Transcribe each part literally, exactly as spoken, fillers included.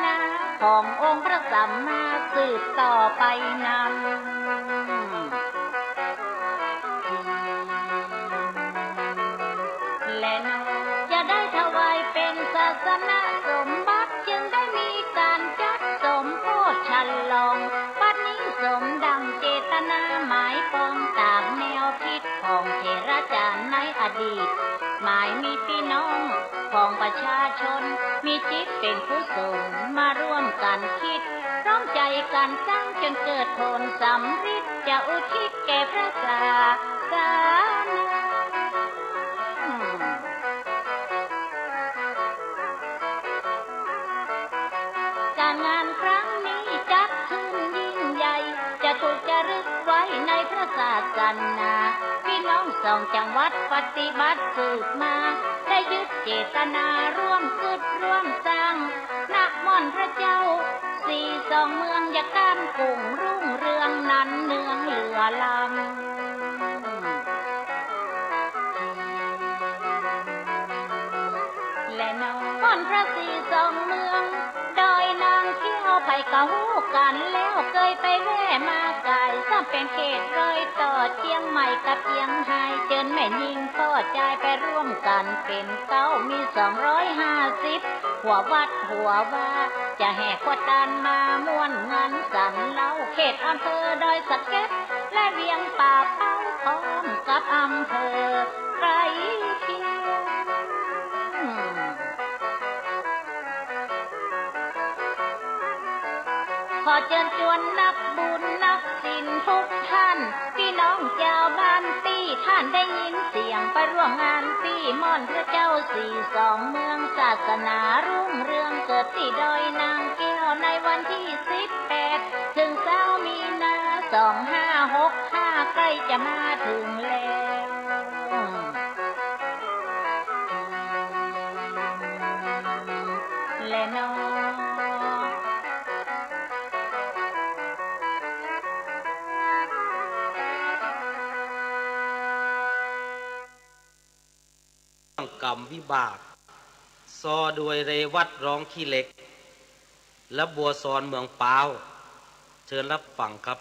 นาขององค์พระสัมมาสืบต่อไปนั้น และจะได้ถวายเป๋นศาสนสมบัติ จึงได้มีก๋านจัดสมโภชฉลอง บัดนี้สมดังเจตนาหมายปอง ต๋ามแนวคิดของเถราจ๋ารย์ในอดีต หมายมีปี้น้องของประชาชน มีจิตเป๋นกุศลมาร่วมกั๋นคิด พร้อมใจ๋กั๋นสร้างจ๋นเกิดผลสำริด จะอุทิศแก่พระศาสนา ก๋านงานครั้งนี้จัดขึ้นยิ่งใหญ่ จะถูกจารึกไว้ในพระศาสนา ปี้น้องสองจังหวัดปฏิบัติสืบมา ได้ยึดเจตนาร่วมกึ๊ดร่วมสร้าง นะม่อนพระเจ้าสี่สองเมือง อย่าก้านกุ่งรุ่งเรือง นันเนืองเหลือล้ำ และนะม่อนพระสี่สองเมือง ดอยนางแก้ว ใผก็ฮู้กั๋นแล้ว เกยไปแว่มากาย ซ้ำเป๋นเขตรอยต่อเจียงใหม่กับเจียงฮาย เจิญแม่ญิงป้อจายไปร่วมกั๋นเป๋นเก๊า มีสองร้อยห้าสิบ หัววัดหัววา จะแห่ขวัญตานมาม่วนงานสรรค์เล่า เขตอำเภอดอยสะเก็ด และเวียงป่าเป้า พร้อมกับอำเภอใกล้เคียง ขอเจิญจวนนักบุญนักศิลทุกท่าน ปี้น้องจาวบ้านตี้ ท่านได้ยินเสียงไปร่วมงานตี้ ม่อนพระเจ้าสี่สองเมือง ศาสนารุ่งเรืองเกิดตี้ดอยนางแก้ว ในวันตี้สิบแปด เถิงซาวมีนา สองห้าหกห้า ใก้จะมาเถิงแล้ว และน้อง กรรมวิบาก ซอโดยเรวัต ร้องขี้เหล็ก และบัวสอน เมืองพร้าว เชิญรับฟังครับ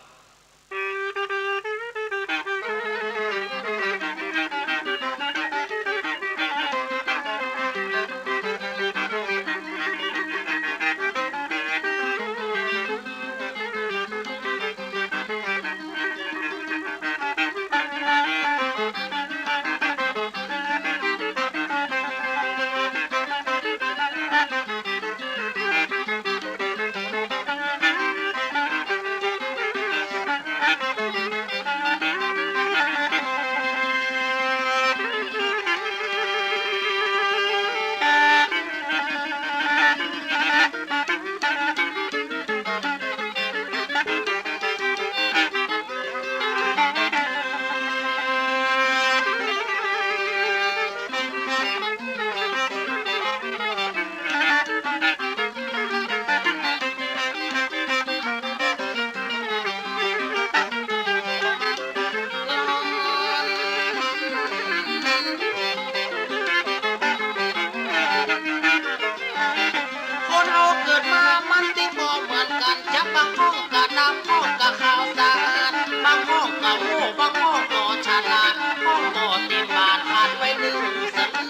คนเฮาเกิดมามันตี้บ่เหมือนกั๋น จะบางห้องก็ดำ ห้องก็ขาวสะอาด บางห้องก็โง่ บางห้องก็ฉลาด ห้องบ่เต็มบาท ขาดไปนึ่งสลึง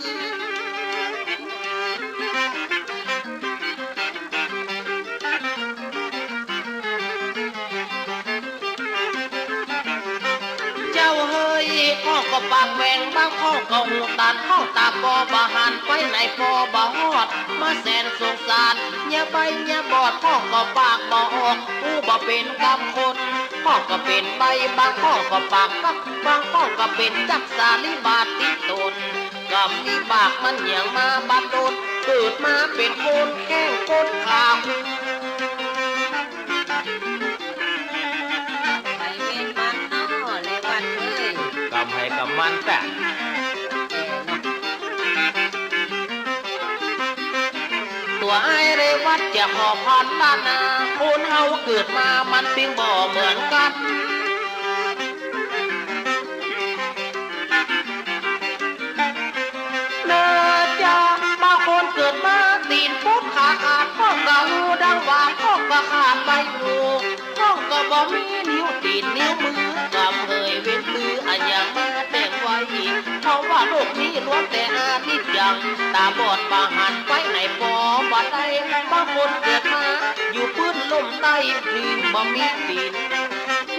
เจ้าเฮย ห้องก็ปากแหว่ง บางห้องก็หูตัน ห้องต๋าบอดบ่หัน ไปไหนปอบ่ฮอด มาแสนสงสาร เยียะใบ้เยียะบอด ห้องก็ปากบ่ออก อู้บ่เป๋นกำคน ห้องก็เป๋นใบ้ บางห้องก็ปากกัก บางห้องก็เป๋นจักสาลิบาตติดตน กรรมวิบากมันหยังมาบัดดล เกิดมาเป๋นคนแข้งคนขา ไปเว้นมันน้อ เรวัตเอ้ย กรรมใผกรรมมันแต๊ ตั๋วอ้ายเรวัตจะขอพรรณนา คนเฮาเกิดมามันจึงบ่เหมือนกั๋น เน่อจ้า บางคนเกิดมาตี๋นปุดขาขาด ห้องก็หู อยู่ ห้องก็บ่มีนิ้วตี๋นนิ้วมือ กำเหยเว้นมืออะหยังมาแต่งไว้ เพราะว่าโลกนี้ล้วนแต่อนิจจัง ต๋าบอดบ่หันไปไหนปอบ่ได้ บางคนเกิดมาอยู่ปื้นลุ่มใต้ ถึงบ่มีตี๋น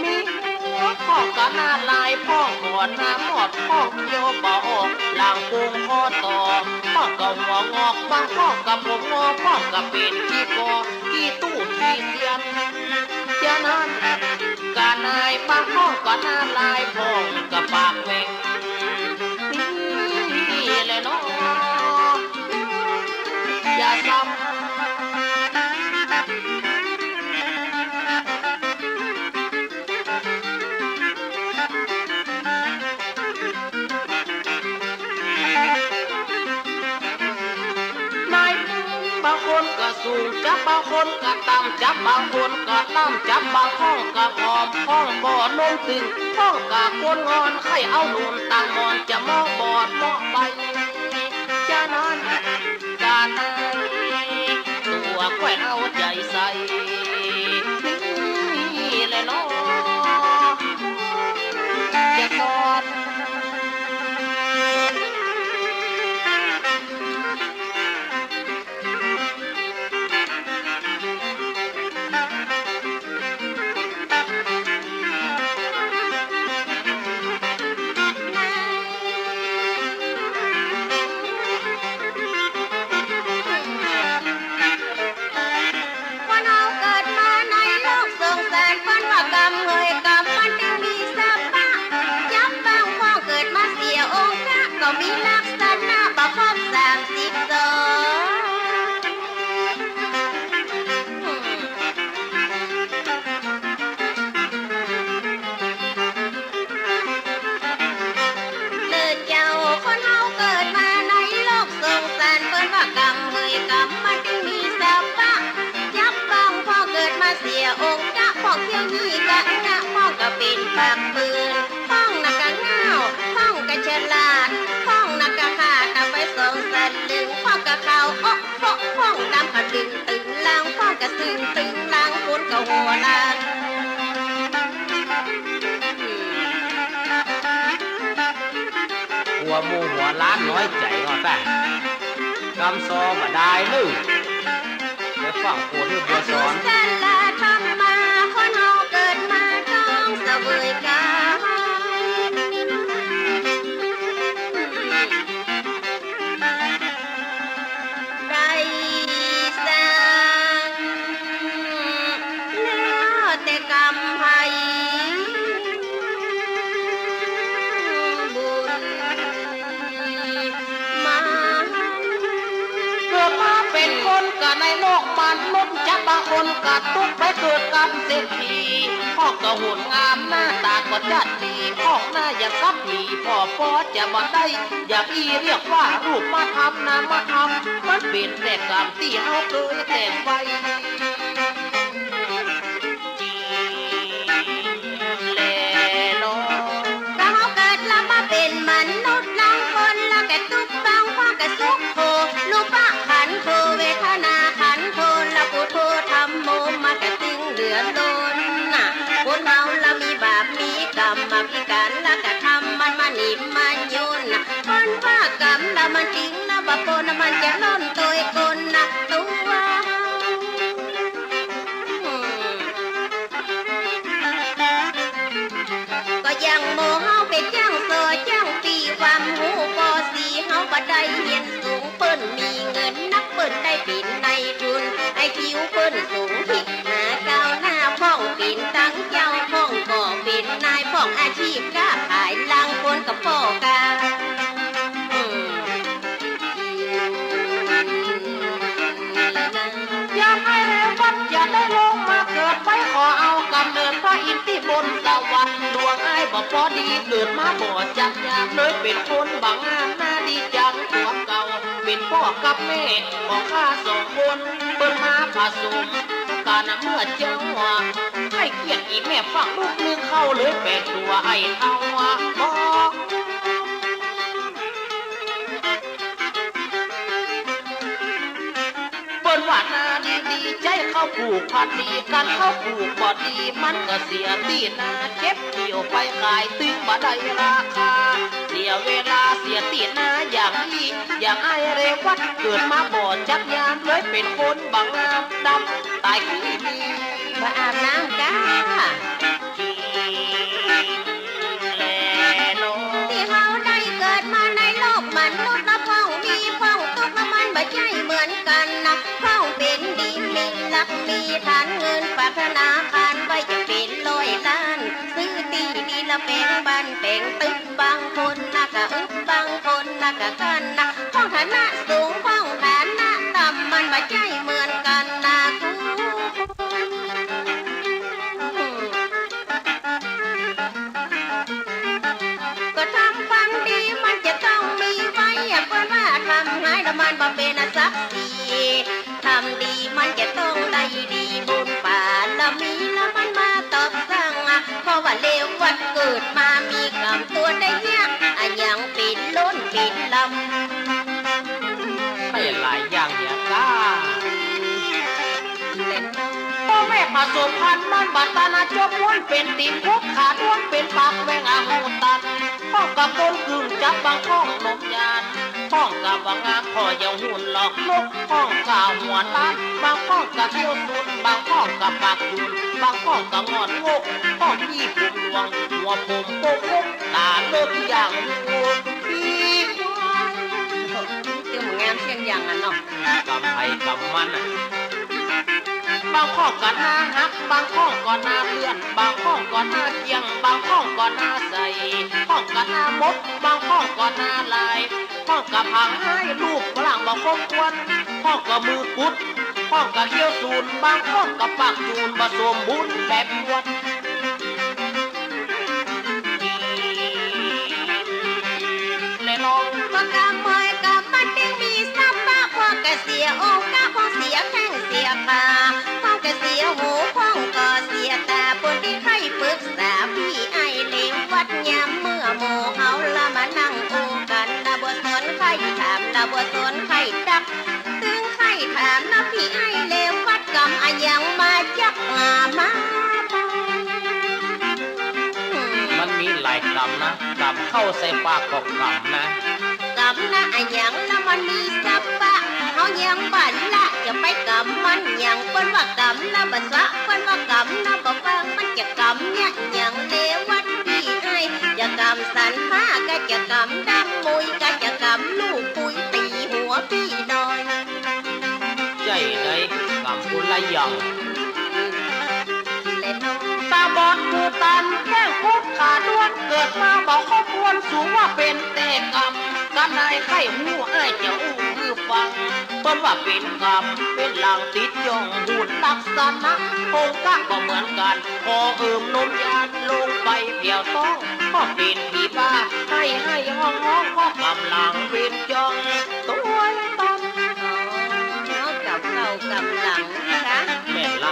มีหัวพ่องก็หน้าลาย พ่องก็หน้ามอด พ่องเคี้ยวบ่ออก หลังโป่งคอต่อ พ่องก็หัวงอก บางพ่องก็ผมงอ พ่องก็เป๋นขี้กอ ขี้ตู้ขี้เสี้ยน จานั้น กะนาย บางพ่องก็หน้าลาย พ่องก็ปากแหว่ง นี่แหละเนาะ อย่าซ้ำ นาย บางคนก็สูง จั๊บบางคนก็ต่ำ จั๊บบางคนก็ต่ำ จั๊บบางพ่องก็ผอม พ่องบ่นุ่งตึง พ่องก็คนงอน ใค่เอาหนุนตังหมอน จะมองบอดมองไป จานั้น กาตาย ตั๋วค่อยเอาใจ๋ใส่ นี่แหละเนาะ จะสอน คนเฮาเกิดมาในโลกสงสาร เปิ้นว่ากำเหยกำมันจึงมีสะปะ จั๊บบางพ่องเกิดมาเสียองค์กะ ก็มีลักษณะบ่ครบสามสิบสอง เน่อเจ้า คนเฮาเกิดมาในโลกสงสาร เปิ้นว่ากำเหยกำมันจึงมีสะปะ จั๊บบางพ่องเกิดมาเสียองค์กะ พ่องเขี้ยวหยี่กะงะ พ่องก็เป๋นปากปืน พ่องนะกะง่าว พ่องก็ฉลาด พ่องนะกะขาด เอาไปสองสลึง พ่องก็ขาวอ๊อก เพราะพ่องดำขะลึงตึงลัง พ่องกะซึ่งตึงลัง คนก็หัวล้าน กั๋วหมู่หัวล้านน้อยใจ๋ก็แต๊ กำซอบ่ดายนึ่ง ไปฟั่งคนหื้อบัวสอน กุศลธรรมะ คนเฮาเกิดมาต้องเสวยกรรม ได้สร้างแล้วแต่กำให้บุญมา เกิดมาเป๋นคนกะในโลกมนุษย์ จั๊บบางคนกะตุ๊กไปเกิดกำเศรษฐี พ่องก็หุ่นงามหน้าต๋าก็จั๊ดดี พ่องหน้าอย่างกับผี ผ่อปอจะบ่ได้ อย่างอี้เรียกว่ารูปธรรมนามธรรม มันเป๋นแต่กำตี้เฮาเกยแต่งไว้ จริงแลเนาะ ถ้าเฮาเกิดละมาเป๋นมนุษย์ลางคนละกะตุ๊ก บางพ่องกะสุขโข รูปะขันธ์โข เวทนาขันธ์โข ละพุทโธธัมโม มันกะตึงเหลือล้นน่ะ คนเฮาละมีบาปมีกรรม มาพิการละกะทำมันมาหนีบมายุนน่ะ เปิ้นว่ากรรมละมันจริงนะ บ่ปนนะ มันจะล้นโตยก้นนะ ตั๋วเฮา ก็อย่างหมู่เฮาเป๋นจ้างซอจ้างปี้ ความฮู้ ป.สี่ เฮาบ่ได้เฮียนสูง เปิ้นมีเงินนัก เปิ้นได้เป๋นนายทุน ไอคิวเปิ้นสูง คิดหาก้าวหน้า พ่องเป๋นตังเจ้า พ่องก็เป๋นนาย พ่องอาชีพค้าขาย ลางคนก็ป้อก๋า อืม ยามอ้ายแลฟั่นจะได้ลงมาเกิดไป ขอเอาก๋ำเนิดพระอินทร์ตี้บนสวรรค์ ดวงอ้ายบ่ปอดี เกิดมาบ่จักยาม เลยเป๋นคนบ่งาม หน้าดีจังตั๋วเก่า เป๋นป้อกับแม่ของข้าสองคน เปิ้นมาผสมกั๋นเมื่อเจ๊า ใค่เกียรติอี่แม่ฟั่งลูกนึ่งเข้า เลยแป๋งตั๋วไอ้เฒ่าบ่ เปิ้นว่าหน้าดีดี ใจ๊เข้า ปลูกผักดี คันเขาปลูกบ่ดี มันก็เสียตี้นา เก็บเกี่ยวไปขายตึงบ่ได้ราคา เสียเวลาเสียตี้นาอย่างอี้ อย่างอ้ายเรวัตเกิดมาบ่จักยาม เลยเป๋นคนบ่งามดำต๋ายขี้มี บ่อาบน้ำก้า ตี้เฮาได้เกิดมาในโลกมนุษย์ ละพ่องมีพ่องตุ๊กข์ ละมันบ่ใจ้เหมือนกั๋นนะ พ่องเป๋นดีมีหลักมีฐาน เงินฝากธนาคารไว้จะเป๋นร้อยล้าน ซื้อตี้ดินละแป๋งบ้านแป๋งตึก บางคนนะก็อึด บางคนนะก็กั้นนะ พ่องฐานะสูง พ่องฐานะต่ำ มันบ่ใจ้เหมือนกั๋นนะกู้คน ก็ทำความดีมันจะต้องมีไว้ เปิ้นว่าทำหายละมันบ่เป๋นศักดิ์ศรี ทำดีมันจะต้องได้ดี บุญบารมีละมันมาตอบสั่ง เพราะว่าเรวัตเกิดมามีกรรมตั๋วได้เยียะ อะหยังเป๋นล้นเป๋นลำ ไปหลายอย่างเนี่ยก้า พ่อแม่ผสมพันธุ์มันบ่ตัน จบม้วนเป๋นตี๋น พบขาด้วนเป๋นปากแหว่งอะฮูตัน พ่องกะก้นกึ่งจับ บางพ่องนมยาน พ่องกะบ่งาม พ่อยังหุ่นหลอกนก พ่องกะหัวตัน บางพ่องกะเขี้ยวสุน บางพ่องกะปากจุน บางพ่องกะงอนงก พ่องขี้ผมหลวง หัวผมโป๊กๆ ต๋าเลิกอย่างหัวขี้ควาย เตี้ยวงามเสี้ยงอย่างอะเนาะ กรรมใผกรรมมันน่ะ บางพ่องก็หน้าฮัก บางพ่องก็หน้าเปื้อน บางพ่องก็หน้าเคียง บางพ่องก็หน้าใส พ่องก็หน้ามด บางพ่องก็หน้าลาย พ่องก็ผางฮ้าย รูปร่างบ่ครบถ้วน พ่องก็มือกุด พ่องก็เขี้ยวสูน บางพ่องก็ปากจูน บ่สมบูรณ์แบบมวล แลน้อง ก็กรรมเอ่ยกรรมมันจึงมีซ้ำว่า พ่องก็เสียองค์กะ พ่องเสียแข้งเสียขา พ่องก็เสียหู พ่องก็เสียต๋า คนตี้ใค่ปึกษาปี้อ้ายเรวัต ยามเมื่อหมู่เฮาละมานั่งอู้กั๋น ละบ่สนใค่ถาม ละบ่สนใค่ตัก ตึงใค่ถามนะปี้อ้ายเรวัต กรรมอะหยังมาจักหามาบ่ มันมีหลายกรรมนะ กรรมเข้าใส่ปากก็กรรมนะ กรรมนะอะหยังละมันมีซ้ำว่า เฮายังบ่ละจะไปกรรมมันหยัง เปิ้นว่ากรรมนะบ่สะ เปิ้นว่ากรรมนะบ่ฟัง มันจะกรรมเยียะหยัง เรวัตปี้อ้าย จะกรรมสันผ้า กะจะกรรมดำมุย กะจะกรรมลูกปุย ตี๋หัวปี้น้อย ใจ้ได๋ กรรมคนละอย่าง ต๋าบอดหูตัน แข้งคุดขาด้วน เกิดมาบ่ครบถ้วน สูว่าเป๋นแต่กรรม กะนายใค่ฮู้ อ้ายจะอู้หื้อฟัง เปิ้นว่าเป๋นกรรม เป๋นหลังติดจ้อง หุ่นลักษณะ องค์กะบ่เหมือนกั๋น ขอเอิมนมยาน ลงไปแผวต๊อง ก็เป๋นผีบ้า ไห้ไห้ฮ้องฮ้อง ก็กำลังเวรจ้อง ตวยตัน อ๋อ กำเข้ากำหลังนะ แม่นละ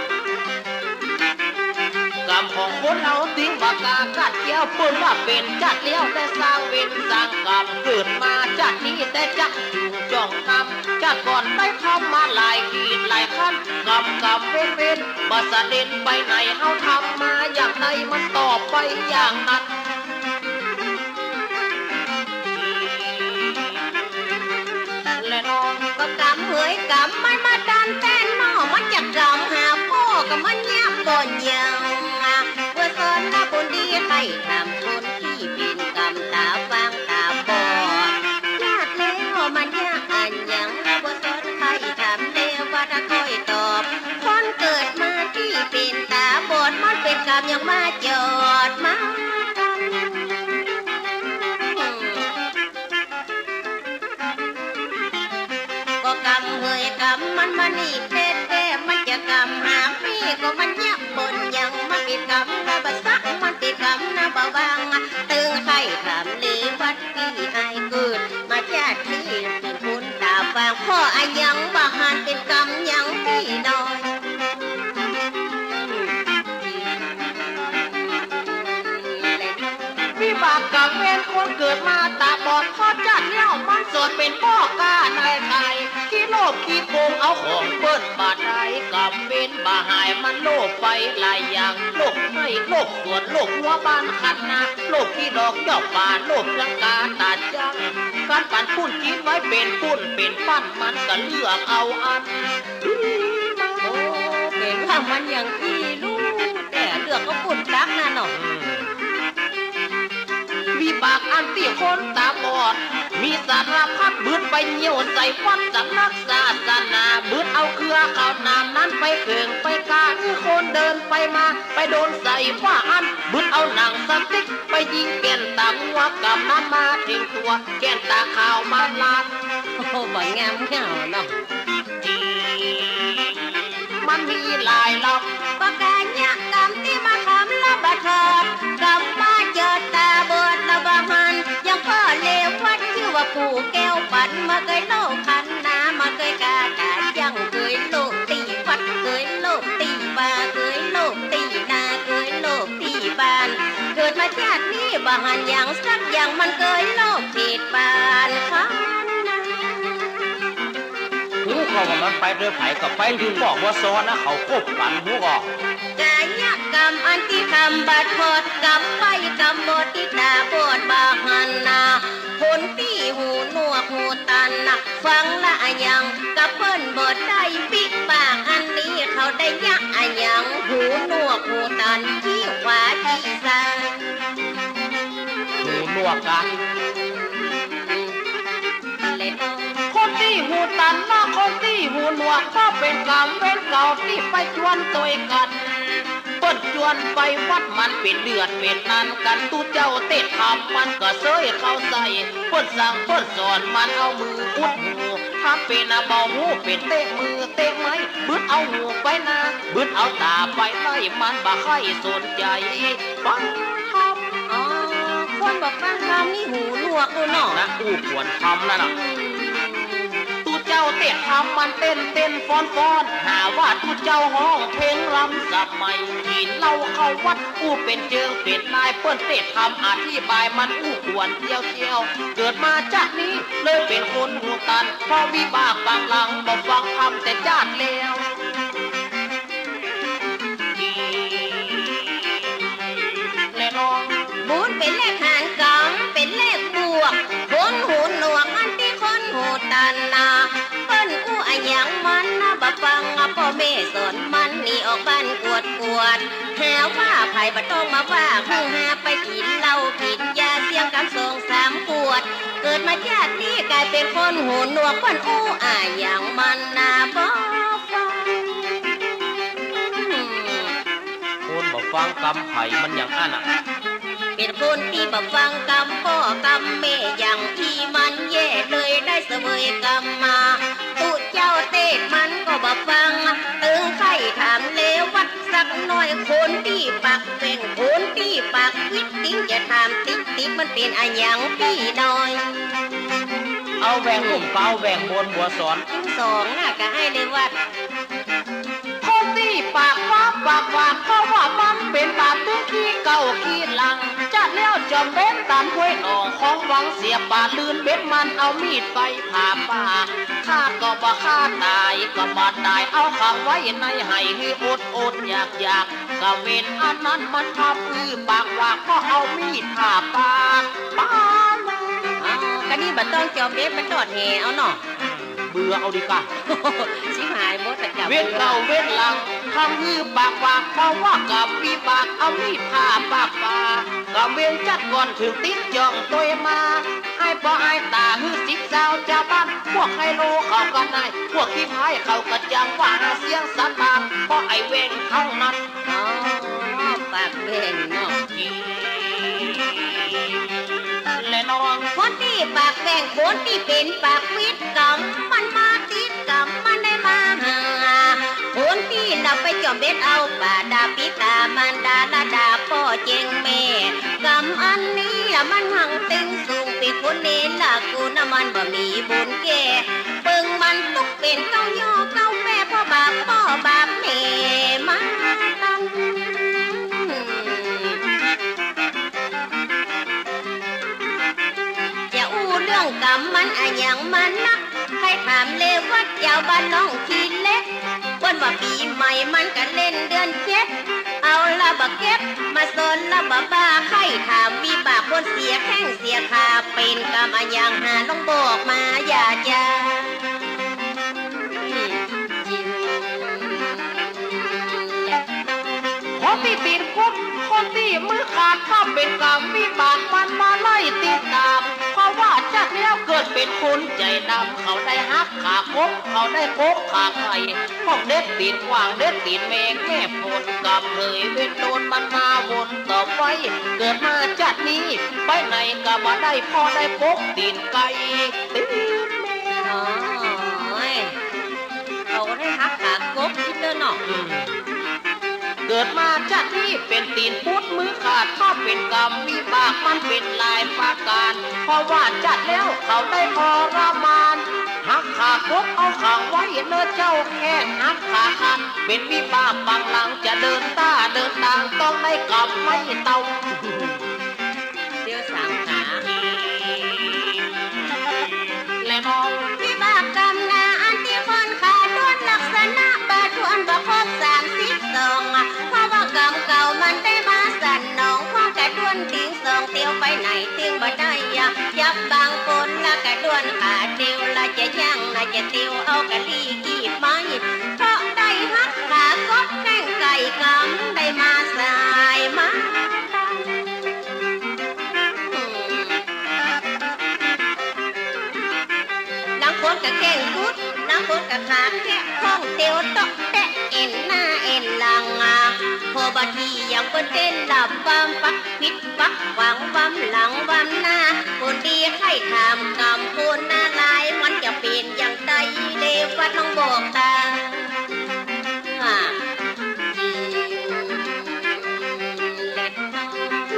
กรรมของคนเฮาตึงบ่กล้ากัดเกี้ยว เปิ้นว่าเป๋นจัดแล้วแต่สร้างเวรสร้างกรรม เกิดมาจัดนี้แต่จักจุ่งจ้องนำ จัดก่อนได้ทำมาหลายขีดหลายขั้น กรรมกรรมเวรเวร บ่สะเด็นไปไหน เฮาทำมาอย่างใดมันตอบไปอย่างนั้น แลน้อง ก็กรรมเหยกรรมมันมาตันแต่นอ มันจะกรรมหาป้อก็มันเยียะบ่ยัง บ่สนนะคนดีใค่ถามคนตี้เป๋นกรรมต๋าฟางต๋าบอด จัดแล้วมันเยียะอะหยัง บ่สนใค่ถาม เรวัตค่อยตอบ คนเกิดมาตี้เป๋นต๋าบอด มันเป๋นกรรมหยังมาจอดมาตัน ก็กรรมเหยกรรมมันมานี่แต๊ๆ มันจะกรรมหาปี้ก็มันเยียะบ่ยัง มันเป๋นกรรมนะบ่สะ มันเป๋นกรรมนะบ่วาง ตึงใค่ถาม เรวัตปี้อ้ายเกิดมาจัดนี้เป๋นคนต๋าฟาง เพราะอะหยังบ่หัน เป๋นกรรมหยังปี้น้อย วิบากกรรมเวรคนเกิดมาต๋าบอด เพราะจัดแล้วมันสดเป๋นป้อกล้านายขาย กิโล ขี้โกงเอาของเปิ้นบ่าได้ กำเว้นบ่าหายมันโลภไปหลายอย่าง โลภไฮ่ โลภสวน โลภฮั้วบ้านคันนา โลภขี้ดอกยอดป่า โลภสังกาตาจัง คันปันปุ้นกิ๋นไว้เป๋นปุ้นเป๋นปั้น มันก็เลือกเอาอัน โอ้ เป๋นว่ามันอย่างอี้ลูก แต่เลือกเอาปุ้นตั๊กนั่นเนาะ อืม วิบากอันตี้คนต๋าบอด มีสารพัด บึดไปเยี่ยวใส่วัดสำนักศาสนา บึดเอาเกลือข้าวหนามนั้นไปเกิ่งไปกา หื้อคนเดินไปมา ไปโดนใส่ฝ้าอัน บึดเอาหนังสติ๊กไปยิงแก่นต๋างัว กำนั้นมาเถิงตั๋ว แก่นต๋าขาวมาลาด โอ้ บ่งามเหงาเนาะ มันมีหลายรอบ ก็กายะกรรมตี้มาทำละบ่ถอด กรรมมาเจิดต๋าบอดละบ่หัน ยังป้อเลววัดชื่อว่าปู่แก้วปัน บ่เกยโลภคันนา บ่เกยกาตาจัง เกยโลภตี้วัด เกยโลภตี้ป่า เกยโลภตี้นา เกยโลภตี้บ้าน เกิดมาจาตินี้บ่หันหยังสักอย่าง มันเกยโลภผิดบ้านคันนา ฮู้ก่อว่ามันไปตวยใผ ก็ไปตวยป้อวัวสอนนะ เขาคบกั๋น ฮู้ก่อ กายะกรรมอันตี้ทำบ่ถอด กรรมใบ้กรรมบอดตี้ต๋าบอดบ่หันนา คนตี้หูหนวกหูตันนะ ฟังละอะหยังกับเปิ้นบ่ได้ วิบากอันนี้เขาได้ยะอะหยัง หูหนวกหูตัน ขี้ขวาขี้ซ้าย หูหนวกกั๋น คนตี้หูตันนะ คนตี้หูหนวก ก็เป๋นกรรมเวรเก่าตี้ไปจวนตวยกั๋น เปิ้นจวนไปวัดมันเป๋นเดือนเป๋นนานกั๋น ตุ๊เจ้าเตธรรมมันก็เซ้ยเข้าใส่ เปิ้นสั่งเปิ้นสอนมันเอามืออุดหู ทำเป๋นอะบ่ฮู้ เป๋นเตะมือเตะไม้ บึดเอาหูไปนา บึดเอาต๋าไปไล่ มันบ่ใค่สนใจ๋ฟังธรรม อ๋อ คนบ่ฟังธรรมนี่หูหนวกอู้เนาะ นะ อู้ขวนธรรมนั่นน่ะ ตุ๊เจ้าเตธรรมมันเต้นเต้นฟ้อนฟ้อน หาว่าตุ๊เจ้าฮ้องเพลงล้ำสมัย กิ๋นเหล้าเข้าวัด อู้เป๋นเจิงเป๋นนาย เปิ้นเตธรรมอธิบายมันอู้ขวนเจียวเจียว เกิดมาจาตินี้เลยเป๋นคนหูตัน เพราะวิบากปางหลังบ่ฟังธรรมแต่จาติแล้ว แลน้อง บุญเป๋นเลขหาร กรรมเป๋นเลขบวก คนหูหนวกอันตี้คนหูตันนา เปิ้นอู้อะหยังมันนะบ่ฟัง ป้อแม่สอนมันหนีออกบ้านกวดกวด หาว่าใผบ่ต้องมาว่า หื้อหาไปกิ๋นเหล้ากิ๋นยา เสี้ยงกำสองสามขวด เกิดมาจาตินี้ก๋ายเป๋นคนหูหนวก เปิ้นอู้อะหยังมันนะบ่ฟัง คนบ่ฟังกำใผมันอย่างอั้นอะ เป๋นคนตี้บ่ฟังกำป้อกำแม่อย่างอี้มันแย่ เลยได้เสวยกำมา ตุ๊เจ้าเตธรรมมันก็บ่ฟัง ตึงใค่ถามเลวัดสักหน้อย คนตี้ปากแหว่ง คนตี้ปากวิด ติ๊งจะถามติ๊กติ๊ก มันเป๋นอะหยังปี้น้อย เอาแหว่งลุ่มเปล่าแหว่งบนบัวสอน ตึงสองน่ะ ก็ให้เลวัด คนตี้ปากฟ้าปากหวาน เพราะว่ามันเป๋นบาปตึงขี้เก่าขี้หลัง จาติแล้วจอมเบ้นต๋านห้วยหนองของหวังเสียป่า ลืนเบ้นมันเอามีดไปผ่าป่า ฆ่าก็บ่ฆ่า ต๋ายก็บ่ต๋าย เอาขังไว้ในไหหื้ออดอดอยากอยาก กะเวรอันนั้นมันทำหื้อปากหวาก เพราะเอามีดผ่าปากป่า อ้าว กะนี้บ่ต้องจอมเบ้นไปตอดแหเอาเนาะ เบื่อเอาดีกว่า ชิบหายหมดอะ จับ เวรเก่าเวรหลัง ทำหื้อปากหวาก เพราะว่ากรรมวิบาก เอามีดผ่าปากป่า กรรมเวรจาติก่อนเถิงติ๊กจ่องตวยมา อ้ายป้ออ้ายต๋าหื้อสิบซาวจาวบ้าน พวกไฮโลเขาก็ได้ พวกขี้พายเขาก็จัง ว่าหาเสี้ยงสตางค์ เพราะไอ้แหว่งเต้านั้น อ๋อ ปากแหว่งเนาะ แลน้อง คนตี้ปากแหว่ง คนตี้เป๋นปากวิด กรรมมันมาติด กรรมมันได้มาหา คนตี้ละไปจอมเบ้นเอาป่า ด่าปิดา มารดา ละด่าป้อเจ๊งแม่ กรรมอันนี้ละมันหังตึงสูง เป๋นคนเนรละกูนะ มันบ่มีบุญแก่ เปิงมันตุ๊กเป๋นเก้าย่อเก้าแป้ เพราะบาปป้อบาปแม่มาตัน จะอู้เรื่องกรรมมันอะหยังมันนัก ใผ ถามเลวัดเจ้าบ้านหนองขี้เหล็ก เปิ้นว่าปี๋ใหม่มันก็เล่นเดือนเจ็ด เอาละบ่าเก็บมาสอนละบ่าบ้า ใค่ถามวิบากคนเสียแข้งเสียขา เป๋นกรรมอะหยังหาลองบอกมาอย่าจ๋า คนตี้ตี๋นกุด คนตี้มือขาด ก็เป๋นกรรมวิบากมันมาไล่ติดต๋าม เพราะว่าจาติแล้วเกิดเป๋นคนใจ๋ดำ เขาได้หักขากบ เขาได้กกขาไข่ พวกเด็ดตี๋นกว้าง เด็ดตี๋นแมง แม่ฝนกรรมเหยเวรโดนมันมาวนต่อไป เกิดมาจาตินี้ ไปไหนก็บ่ได้ เพราะได้ปกตี๋นไก่ ตี๋นแมว โอ้ย เขาได้หักขากบอีกแล้วเนาะ อืม เกิดมาจาตินี้เป๋นตี๋นปุดมือขาด ก็เป๋นกรรมวิบากมันเป๋นหลายประก๋าน เพราะว่าจาติแล้วเขาได้ทรมาน หักขากบเอาขังไว้เน่อเจ้า แข้งหักขาขาด เป๋นวิบากปางหลังจะเดินต้าเดินตาง ต้องได้กรรมไม้เต้า เดี๋ยวสามขา และน้อง วิบากกรรมนาอันตี้คนขาด้วน ลักษณะบ่าถ้วนบ่ครบสามสิบสอง เพราะว่ากรรมเก่ามันได้มาสนอง คว้างกระด้วนติงสองเตียว ไปไหนติงบ่ได้ จับบางคนละกระด้วนขาเตียว ละจะยังละจะเตียว เอากะลีกีบไม้ เพราะได้หักขากบแข้งไก่ กรรมได้มาสายมา ลางคนก็แข้งกุด ลางคนก็ขาแคะ คล่องเตียวเตาะแตะ เอ็นหน้าเอ็นหลัง อ่า พอบางทียังเปิ้นเต้นหลับ ความปักผิดปักขวาง ความหลังความหน้า คนตี้ใค่ถามกรรมคนนาลายณ์ มันจะเป๋นอย่างใด เลวัดลองบอกตา อ่า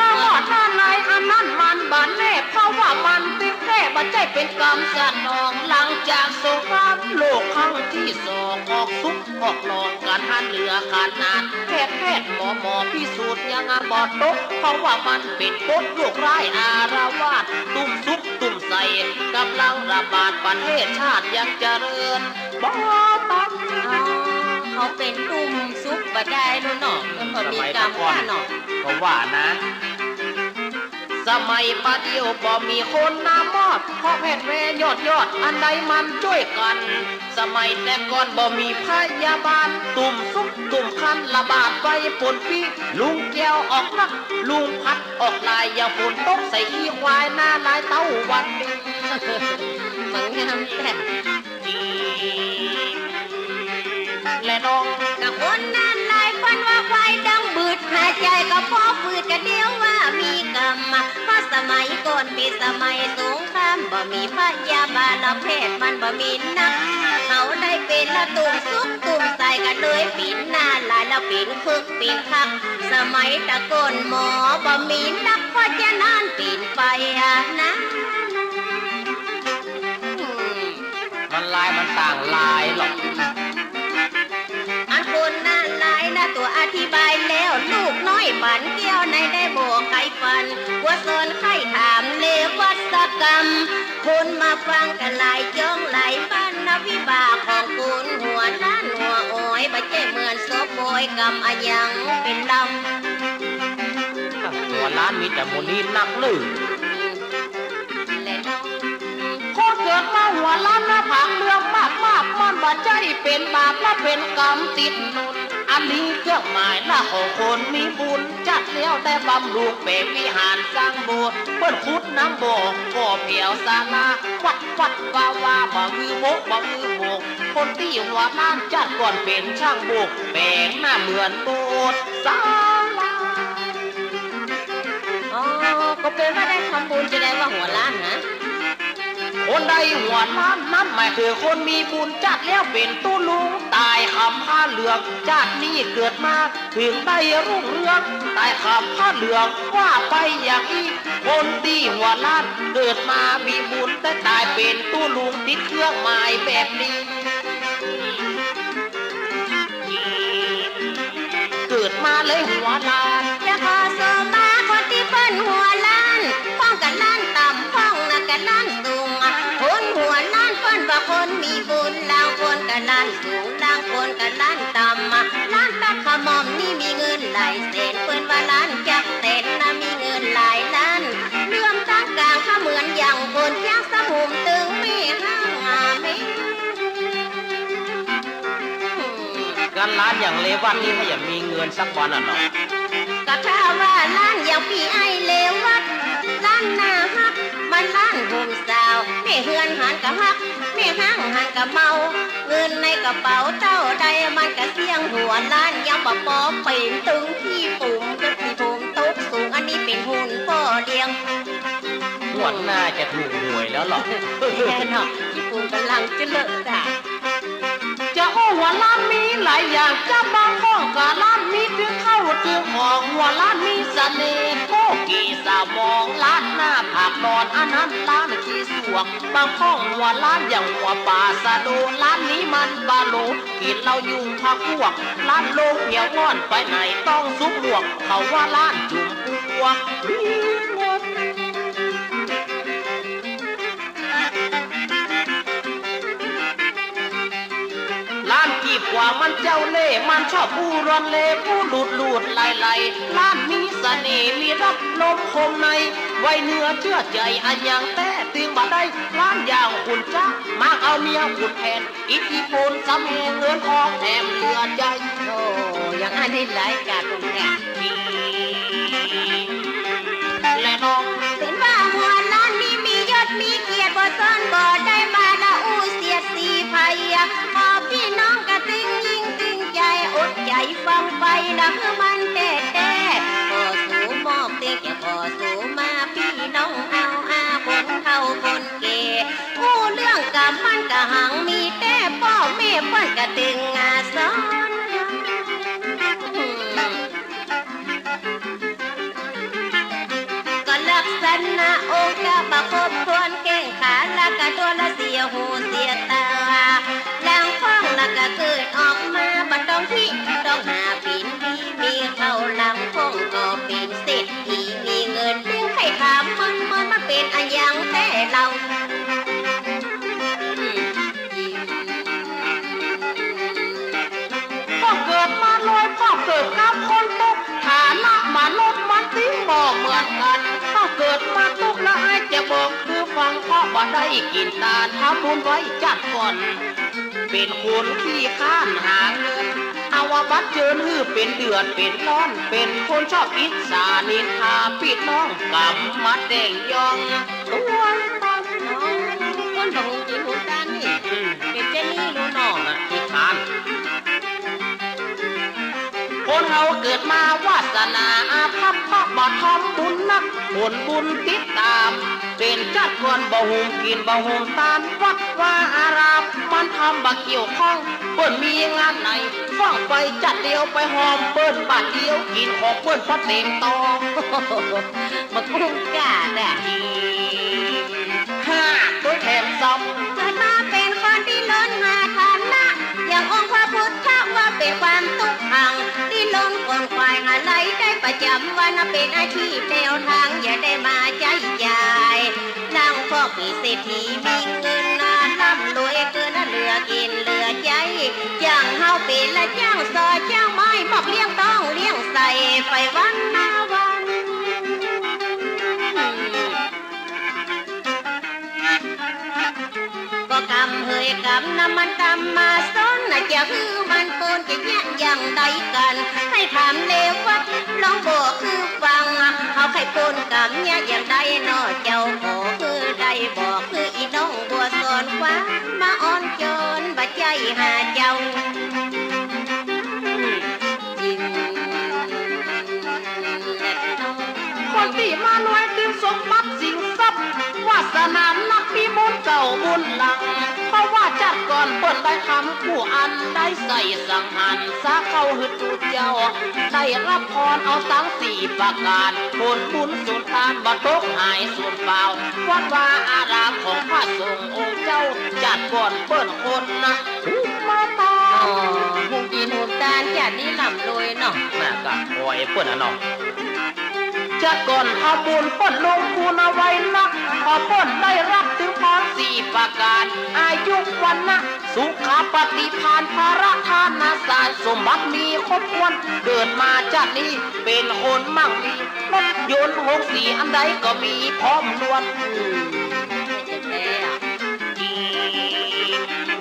น้องว่านาลายณ์อันนั้นมันบ่แน่ เพราะว่ามันติดแท้ บ่ใจ้เป๋นกรรมสนอง หลังจากสงครามโลกครั้งตี้สอง ออกซุกออกนองกั๋นหันเหลือขนาด แพทย์แพทย์หมอหมอพิสูจน์ยังบ่ตก เพราะว่ามันเป๋นกฎโรคร้ายอาละวาด ตุ้มซุกตุ้มใส่ ก๋ำลังระบาดประเทศชาติยังเจริญ บ่ตัน อ๋อ เขาเป๋นตุ้มซุกบ่ได้ลูกเนาะ มันบ่มีกรรมค่ะเนาะ ก็ว่านะ สมัยปะเดี๋ยวบ่มีคนนามอด เพราะแพทย์แวทย์ยอดยอด อันใดมันจ้วยกั๋น สมัยแต่ก่อนบ่มีพยาบาล ตุ้มซุกตุ้มคันระบาดไวป๋นปี้ ลุงแก้วออกนัก ลุงพัดออกหลาย อย่างฝนตกใส่ขี้ควาย นาลายณ์เต้าวันนี้ มันงามแท้ และน้อง กะคนนาลายณ์เปิ้นว่าควายดังบืด หายใจ๋ก็พอปืด กะเดียวว่ามีกรรม เพราะสมัยก่อนเป๋นสมัยสงคราม บ่มีพยาบาลแพทย์มันบ่มีนัก เขาได้เป๋นละตุ้มซุกตุ้มใส่ กะเลยเป๋นนาลายณ์ ละเป๋นคึกเป๋นคัก สมัยตะก่อนหมอบ่มีนัก เพราะฉะนั้นเป๋นไปอะนะ อืม มันลายมันต่างลายหรอก อันคนนาลายณ์นะตั๋วอธิบายแล้ว ลูกน้อยปั๋นแก้วในได้บอกใค่ฟัน หัวสอนใค่ถามเลวัดสักกำ คนมาฟังกั๋นหลายจ้องหลายบ้านนะ วิบากของคนหัวล้านหัวอ้อย บ่ใจ้เหมือนศพบอยกรรมอะหยังเป๋นลำ หัวล้านมีแต่หมู่นี้นักลือ คนเกิดมาหัวล้านหน้าผากเหลืองมากๆ มันบ่ใจ้เป๋นบาปและเป๋นกรรมติดหนุน อันนี้เครื่องหมายหน้าของคนมีบุญ จัดแล้วได้บำรุงแป๋งวิหารสร้างโบสถ์ เปิ้นขุดน้ำบ่อ ก่อแผวศาลา วัดวัดวาวา บ่ฮือโมก บ่ฮือโมก คนตี้หัวล้านจัดก่อนเป๋นช่างโบก แป๋งหน้าเหมือนโบสถ์ศาลา อ๋อ ก็เป๋นว่าได้ทำบุญจะได้ว่าหัวล้านนะ คนได้หัวล้านนั้นหมายเถิงคนมีบุญ จัดแล้วเป๋นตุ๊ลุง ต๋ายคำผ้าเหลือง จัดนี้เกิดมาเถิงได้รุ่งเรือง ต๋ายคำผ้าเหลือง ว่าไปอย่างอี้ คนตี้หัวล้านเกิดมามีบุญ ได้ต๋ายเป๋นตุ๊ลุง ติดเครื่องหมายแบบนี้ เกิดมาเลยหัวล้าน จะขอสมมาคนตี้เปิ้นหัวล้าน พ่องกะล้านต่ำ พ่องนะกะล้านสูง คนหัวล้านเปิ้นบ่ คนมีบุญ ลางคนก็ล้านสูง ลางคนก็ล้านต่ำ ล้านตั๊กขะหม่อมนี่มีเงินหลายแสน เปิ้นว่าล้านจั๊กแต๋นนะมีเงินหลายล้าน เหลื่อมตั๊งก๋างก็เหมือนอย่างคน จั๊กสะหุมตึงแม่ฮ้างอาแม่ กั๋นล้านอย่างเรวัตนี่ถ้าอยากมีเงินสักวันอะเนาะ ก็ถ้าว่าล้านอย่างปี้ไอ้เรวัต ล้านหน้าฮัก มันล้านหนุ่มสาว แม่เฮือนหานก็ฮัก แม่ฮ้างหานก็เมา เงินในกระเป๋าเต้าใดมันก็เสี้ยงหัวล้าน ยังบ่ปอเป๋นตึงขี้ปุ๋ม ขี้ปุ๋มตกสูง อันนี้เป๋นหุ่นป้อเลี้ยง งวดหน้าจะถูกหวยแล้วเหรอ แน่เนาะ ขี้ปุ๋มก๋ำลังจะเลอะจ้ะ จะอู้ว่าล้านมีหลายอย่าง จะบางพ่องก็ล้านมีตึงเข้าตึงออก ว่าล้านมีเสน่ห์ โกกีสมอง ล้านหน้าผากนอน อันนั้นล้านขี้สวก บางพ่องว่าล้านอย่างหัวป๋าสะโด ล้านนี้มันบาโล กิ๋นเหล้ายุงพรรคพวก ล้านโลกเหี่ยวง่อน ไปไหนต้องสุกหมวก เขาว่าล้านจุ่มปวก ล้านกีบกว่ามันเจ้าเล่ห์ มันชอบอู้ร่อนเล่ห์ อู้หลุดหลุดไหลไหล ล้านมีเสน่ห์ มีรับลมคมใน ไวเนื้อเจื้อใจ๋อะหยังแต๊ตึงบ่ได้ ล้านอย่างขุนจ๊ะ มักเอาเมียขุนแผน อิทธิพลสำแหง เงินทองแถมเหลือใจ๊ โอ้ อย่างอันนี้หลายกาดตรงแท้ และน้อง เปิ้นว่าหัวล้านนี้มียศมีเกียรติ บ่ซ่อนบ่ได้มาละอู้เสียดสีใผ ขอปี้น้องกระตึงยิ่งตึงใจ๋ อดใจ๋ฟังไปนะคือมันแต๊ๆ ขอสูมอบเตียงแก่ขอสูมา ปี้น้องเอาอาคนเฒ่าคนแก่ อู้เรื่องกำมันก็หังมี แต่ป้อแม่เปิ้นก็ตึงอาสอน ก็ลักษณะองค์ก็บ่ครบถ้วน แก้งขาละก็ตัวละเสียหูเสียต๋า ลางพ่องละก็เกิดออกมา บ่ต้องขี้ต้องหา เป๋นดีมีเข้า ลางพ่องก็เป๋นเศรษฐีมีเงิน ตึงใค่ถามเปิ้น เปิ้นมันเป๋นอะหยังแต๊เล่า ก็เกิดมาลอยฟ้า เกิดกับคนตก ฐานะมนุษย์มันตึงบ่เหมือนกั๋น ถ้าเกิดมาตกละอายจะบอกหื้อฟัง เพราะบ่ได้กิ๋นตาน ทำบุญไว้จัดก่อน เป๋นคนขี้คร้านหาเงิน เอาว่าบัตรเจิญหื้อเป๋นเดือดเป๋นร้อน เป๋นคนชอบอิจฉานินทา ปี้น้องกำมาแต่งยอง โอ้ย ต๋าย คนบ่ฮู้กิ๋นฮู้ตานนี่ อืม เป๋นเจ้านี้ลูกน้องอะ ขี้คร้าน คนเฮาเกิดมาวาสนาอาภัพ เพราะบ่ทำบุญนัก ผลบุญติดต๋าม เป๋นจัดก่อนบ่ฮู้กิ๋นบ่ฮู้ตาน วัดวาอารามมันทำบ่เกี่ยวข้อง เปิ้นมีงานไหน ฟ้องไปจัดเดียว ไปหอมเปิ้นบาทเดียว กิ๋นของเปิ้นพอเต๋มตอง บ่กุ้มก้าแต๊ ห้า ตัวแถมซ้ำ เกิดมาเป๋นคนดิ้นรนหาฐานะ อย่างองค์พระพุทธว่าเป๋นความตุ๊กขัง ดิ้นรนขวนขวายหารายได้ประจ๋ำวัน เป๋นอาชีพแนวทาง อย่าได้มาใจ๊จ่าย ลางพ่องเป๋นเศรษฐีมีเงินนา ร่ำรวยเกินเหลือกิ๋นเหลือใจ๊ อย่างเฮาเป๋นละจ้างซอจ้างไม้ มอบเลี้ยงต๊องเลี้ยงใส่ ไปวันนาวัน ก็กำเหยกำนะมันกำมาซ้อนนะ จะหื้อมันปูนจะเยียะอย่างใดกั๋น ใค่ถามเรวัต ลองบอกหื้อฟัง เฮาใค่ปูนกำเยียะอย่างใดน้อเจ้า ขอหื้อได้บอกหื้ออี่น้องบัวสอน ความมาอ้อนจอนบ่ใจ้หาเจ้า คนตี้มารวยตึงสมบัติสินทรัพย์ วาสนานักมีบุญเก่าบุญหลัง เพราะว่าจัดก่อนเปิ้นได้ทำกู้อัน ได้ใส่สังหรรษาเข้าหื้อตุ๊เจ้า ได้รับพรเอาตังสี่ประก๋าน ผลบุญสุนทานบ่ตกหายสูญเปล่า วัดวาอารามของพระสงฆ์องค์เจ้า จัดก่อนเปิ้นคนนะ มาตา อ๋อ ฮู้กิ๋นฮู้ตาน จัดนี้ร่ำรวยเนาะ น่าก็ขอให้เปิ้นอะเนาะ จัดก่อนทำบุญเปิ้นลงทุนเอาไว้นัก พอเปิ้นได้รับตึง พรสี่ประก๋าน อายุ วรรณะ สุขะ ปฏิภาณ พละ ฐานะ สารสมบัติมีครบถ้วน เกิดมาจาตินี้เป๋นคนมั่งมี รถยนต์โฮงสีอันใดก็มีพร้อมล้วน จริง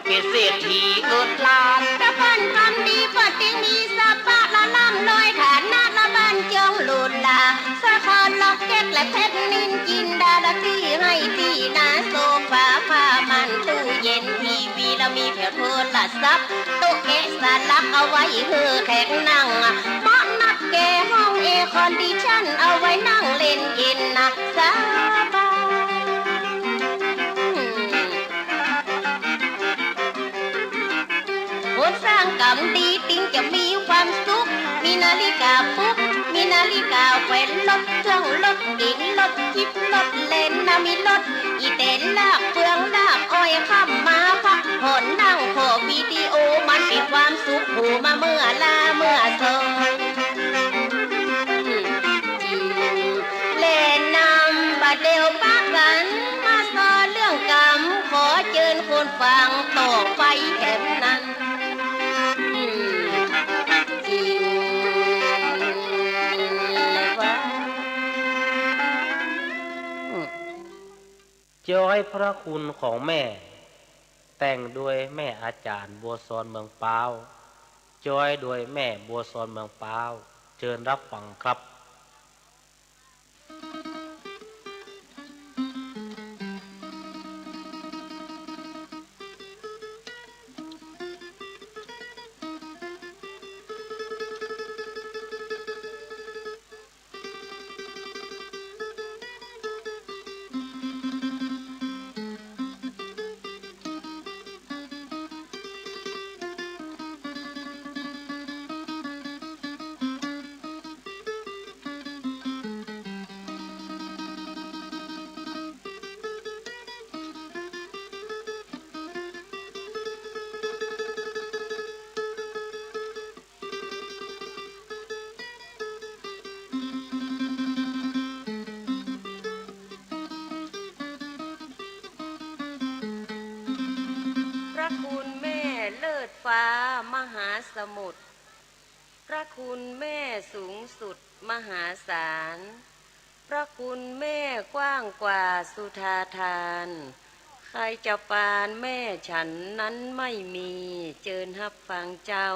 เป๋นเศรษฐีเอิดล้าน ตะปันความดีก็จึงมีสะปะละล่ำรวย ฐานะละบ้านจงหรูหรา สร้อยคอล็อกเก็ตและเพชรนินจินดา ละตี้ไฮ่ตี้นา โซฟา ผ้าม่าน ตู้เย็น ทีวี ละมีแผวโทรศัพท์ โต๊ะเกะสลักเอาไว้หื้อแขกนั่ง เบาะนักแก่ ห้องแอร์คอนดิชัน เอาไว้นั่งเล่นเย็นนะ สบาย คนสร้างกรรมดีจึงจะมีความสุข มีนาฬิกาปลุก มีนาฬิกาแขวนรถ เครื่องรถเก๋ง รถจิ๊บ รถเลนนะ มีรถอีแตนลากเฟืองลากอ้อย ค่ำมาพักผ่อนนั่งผ่อวิดีโอ มันเป๋นความสุข โผล่มาเมื่อลาเมื่อซอย และนำบ่าเดี่ยวปะกั๋นมาซอเรื่องกรรม ขอเจิญคนฟังต่อไปแถมนั้น จริงว่า จ้อยพระคุณของแม่ แต่งโดยแม่อาจ๋ารย์บัวสอนเมืองป๊าว จ้อยโดยแม่บัวสอนเมืองป๊าว เจิญรับฟังครับ พระคุณแม่เลิศฟ้ามหาสมุทร พระคุณแม่สูงสุดมหาศาล พระคุณแม่กว้างกว่าสุธาทาน ใครจะปานแม่ฉันนั้นไม่มี เจิญฮับฟังเจ้า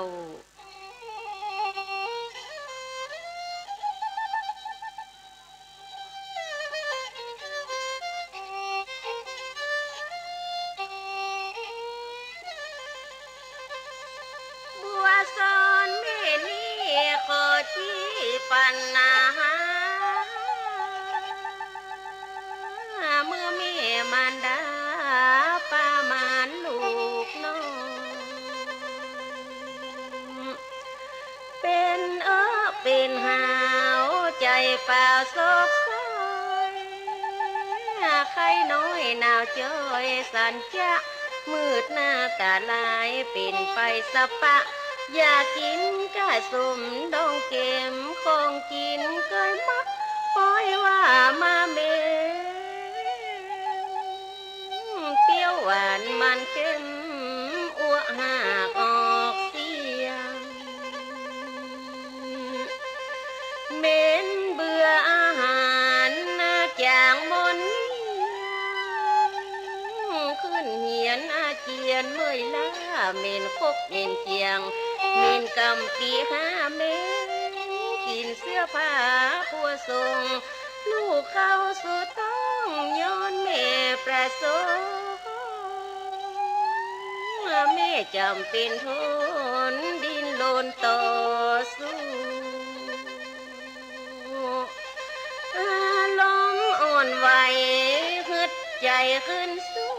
บัวสอนแม่นี้ขอจี้ปัญหา เมื่อแม่มารดาประมาณลูกน้อย เป๋นเอ้อเป๋นหาว ใจ๋เปล่าโศกเศร้า ไข้น้อยหนาวจ้อยสันจะ มืดหน้าต๋าลายเป๋นไปสะปะ ยากิ๋นก้าส้มดองเก็ม ของกิ๋นเกยมัก ปอยว่ามาเมง เปรี้ยวหวานมันเก็ม อัวหากออกเสียง เหม็นเบื่ออาหารจางบ่อนเมี่ยง ขึ้นเหียนอาเจียนเมื่อยล้า เหม็นคกเหม็นเจียง เหม็นกำปี๋ห้าเหม็น กิ๋นเสื้อผ้าผัวส่ง ลูกเข้าสู่ต๊องย้อนแม่ประสงค์ แม่จ๋ำเป๋นทนดิ้นรนต่อสู้ อารมณ์อ่อนไหว ฮึดใจ๋ขึ้นสู้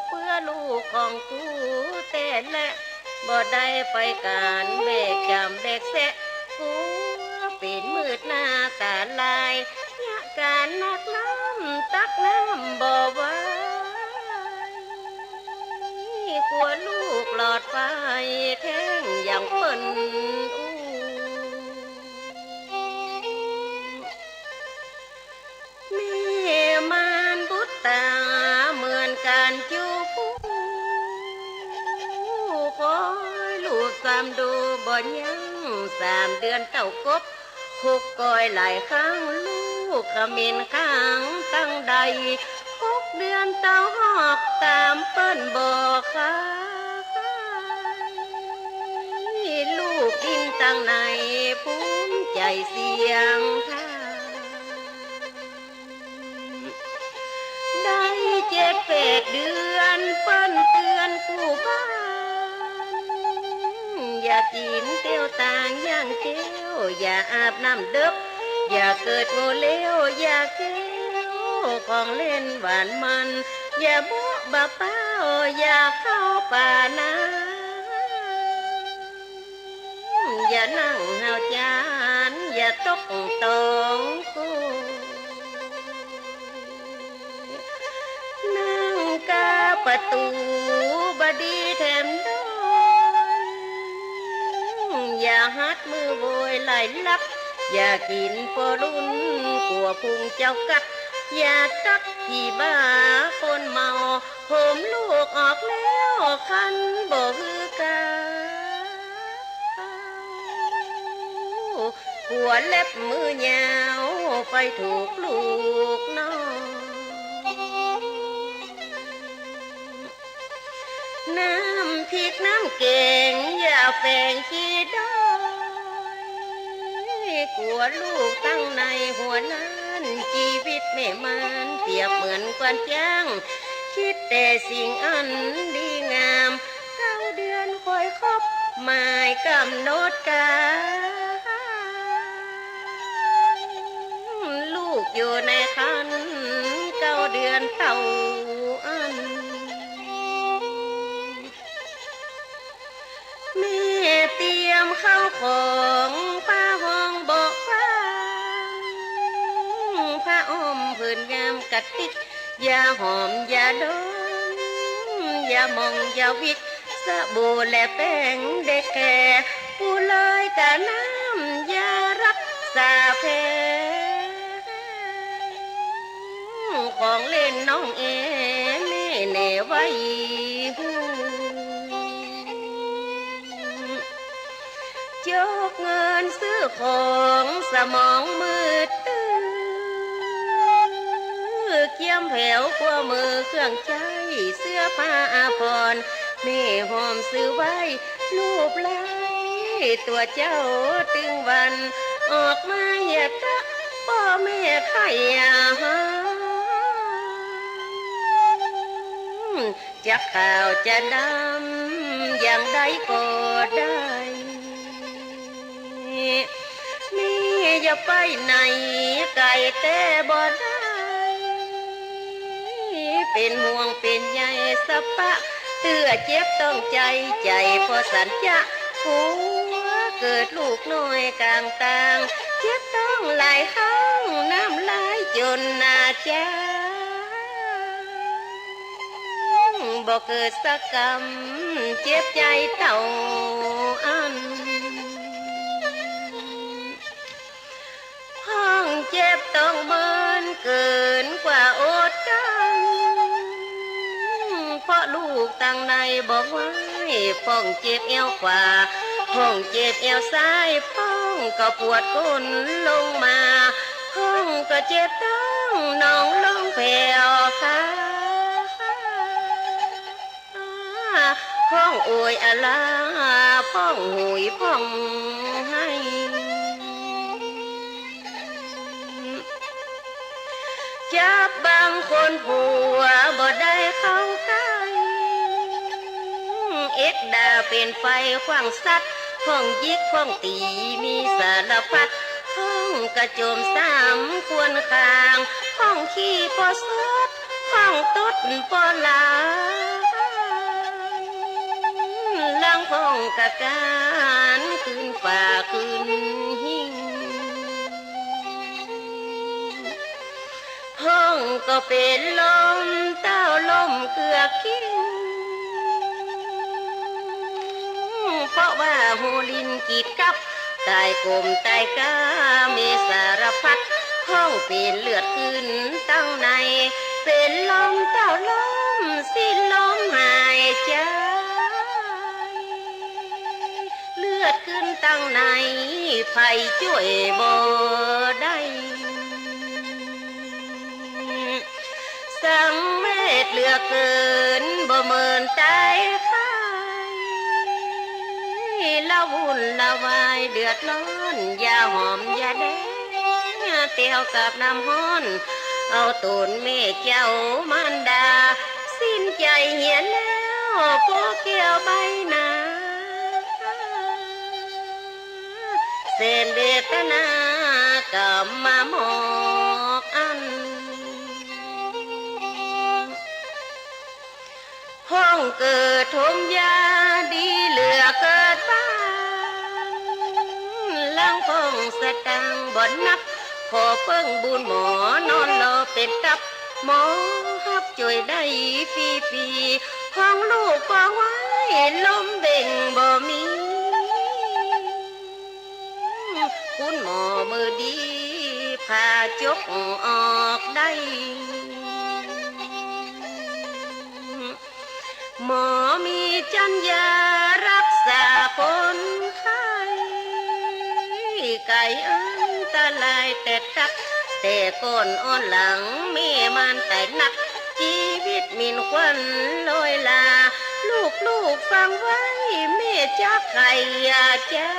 เปื้อลูกของกูแต๊แล บ่ได้ไปก๋านแบกจ๋ำแบกแซะ กัวเป๋นมืดหน้าต๋าลาย ยะก๋านนักน้ำตักน้ำบ่ไหว กัวลูกหลอดไฟแท้งอย่างเปิ้นอู้ แม่มา ดูบ่ยั้ง สามเดือนเต้ากบ คุกก้อยหลายครั้ง ลูกกะเหม็นคางตังใด หกเดือนเต้าหอกต๋ามเปิ้นบ่คาย ลูกดิ้นตังใน ภูมิใจ๋เสียงฮ้าย ได้เจ็ดแปดเดือน เปิ้นเตื๋อนกู้บ้าน อย่ากิ๋นเตี้ยวตางย่างเตี้ยว อย่าอาบน้ำเดิ็ก อย่าเกิดโง่เล่ว อย่าเกี้ยวของเล่นหวานมัน อย่าโบ๊ะบ่าป๊าว อย่าเข้าป่านา อย่านั่งหาวจาน อย่าตกต๋องโก้ นั่งก้าประตู๋บ่ดีแถมดอย อย่าหัดมือโวยหลายลัก อย่ากิ๋นปอรุ่น กั๋วพุงเจ้ากัด อย่าตักผีบ้าคนเมา ผมลูกออกแล้ว คันบ่หื้อกา กั๋วเล็บมือยาว ไปถูกลูกน้อง น้ำพริกน้ำแก๋ง อย่าแป๋งขี้ด้อย กั๋วลูกตังในหัวล้าน จีวิตแม่มาน เปรียบเหมือนควานจ๊าง คิดแต่สิ่งอันดีงาม เก้าเดือนค่อยครบ หมายก๋ำหนดก๋าน ลูกอยู่ในครรภ์ เก้าเดือนเต้าอั้น แม่เตรียมเข้าของ ผ้าห้องเบาะฟาง ผ้าอ้อมผืนงามกะติก ยาหอมยาดอง ยาหม่องยาวิก สบู่และแป๋งเด็กแก่ ปูเลยกะน้ำยารักษาแผล ของเล่นน้องเอ๋ แม่แหน่ไว้หื้อ จกเงินซื้อของ สมองมืดตื้อ เกียมแผวครัวมือเครื่องใจ๊ เสื้อผ้าอาภรณ์ แม่หอมซื้อไว้ ลูบไล้ตั๋วเจ้าตึงวัน ออกมาเหียดตะ ป้อแม่ใค่อาหาร จะขาวจะดำอย่างใดก็ได้ แม่อย่าไปไหนไก๋แต๊บ่ได้ เป๋นห่วงเป๋นใยสะปะ เตื้อเจ็บต้องใจ๋ ใจ๋บ่สันจะ กั๋วเกิดลูกน้อยก๋างตาง เจ็บต้องหลายครั้ง น้ำลายจ๋นหน้าจ๊าง บ่เกิดสักกำ เจ็บใจ๋เต้าอั้น พ่องเจ็บต้องเมินเกินกว่าอดกลั้น เพราะลูกตังในบ่ไหว พ่องเจ็บแอวขวา พ่องเจ็บแอวซ้าย พ่องก็ปวดก้นลงมา พ่องก็เจ็บต้องหนองลงแผวขา พ่องโอยอะลา พ่องหุยพ่องไห้ จับบังคนผัวบ่ได้เข้าใก้ เอ็ดดาเป๋นไฟขว้างสัตว์ พ่องหยิกพ่องตี๋มีสารพัด พ่องกระโจมสามควรข้าง พ่องขี้ปอสด พ่องตดปอหลาง ลางพ่องกะก๋านขึ้นฝ้าขึ้นหิ้ง พ่องก็เป๋นลมเต้าล้มเกือกคิ้ง เพราะว่าฮูลิ้นกีดกับ ต๋ายก้มต๋ายก้ามีสารพัด พ่องเป๋นเลือดขึ้นตังใน เป๋นลมเต้าล้มสิ้นลมหายใจ๋ เกิดขึ้นตังไหน ใผจ้วยบ่ได้ สังเวชเหลือเกิน บ่เหมินต๋ายใคร่ ละวุ่นละวายเดือดร้อน อย่าหอมอย่าแดง เตียวกับน้ำฮ้อน เอาต๋นแม่เจ้ามารดา สิ้นใจ๋เหียแล้ว โปเกี้ยวใบหน้า แสนเวทนากำมามอกอั้น ฮ้องเกิดโฮมยาดีเหลือเกิดบ้าง ลังพ่องสตางค์บ่นับ ขอเปิ้งบุญหมอนอนรอเป๋นตับ หมอฮับจ้วยได้ฟรีๆ ของลูกก็ไหว้ล้มเบ่งบ่มี คุณหมอมือดีผ่าจกออกได้ หมอมีจัญญารักษาคนไข้ ไกลอันตรายแต่ตัก แต่ก่อนอ่อนหลังแม่มารต๋ายนัก จีวิตหมิ่นควันลอยลา ลูกๆ ฟังไว้ แม่จักไขยาจา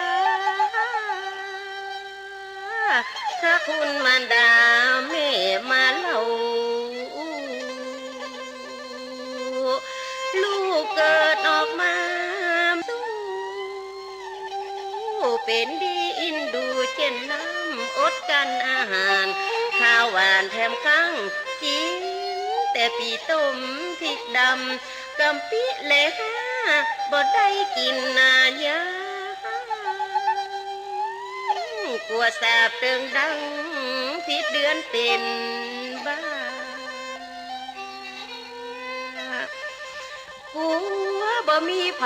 พระคุณมารดาแม่มาเล่า ลูกเกิดออกมา เป๋นดีอินดูเจ้นน้ำ อดกลั้นอาหาร ข้าวหวานแถมข้าง กิ๋นแต่ปี๋ต้มพริกดำ กำปิ๊แลห้า บ่ได้กิ๋นนายา กั๋วสาบเติงดัง ผิดเดือนเป๋นบ้า กั๋วบ่มีใผ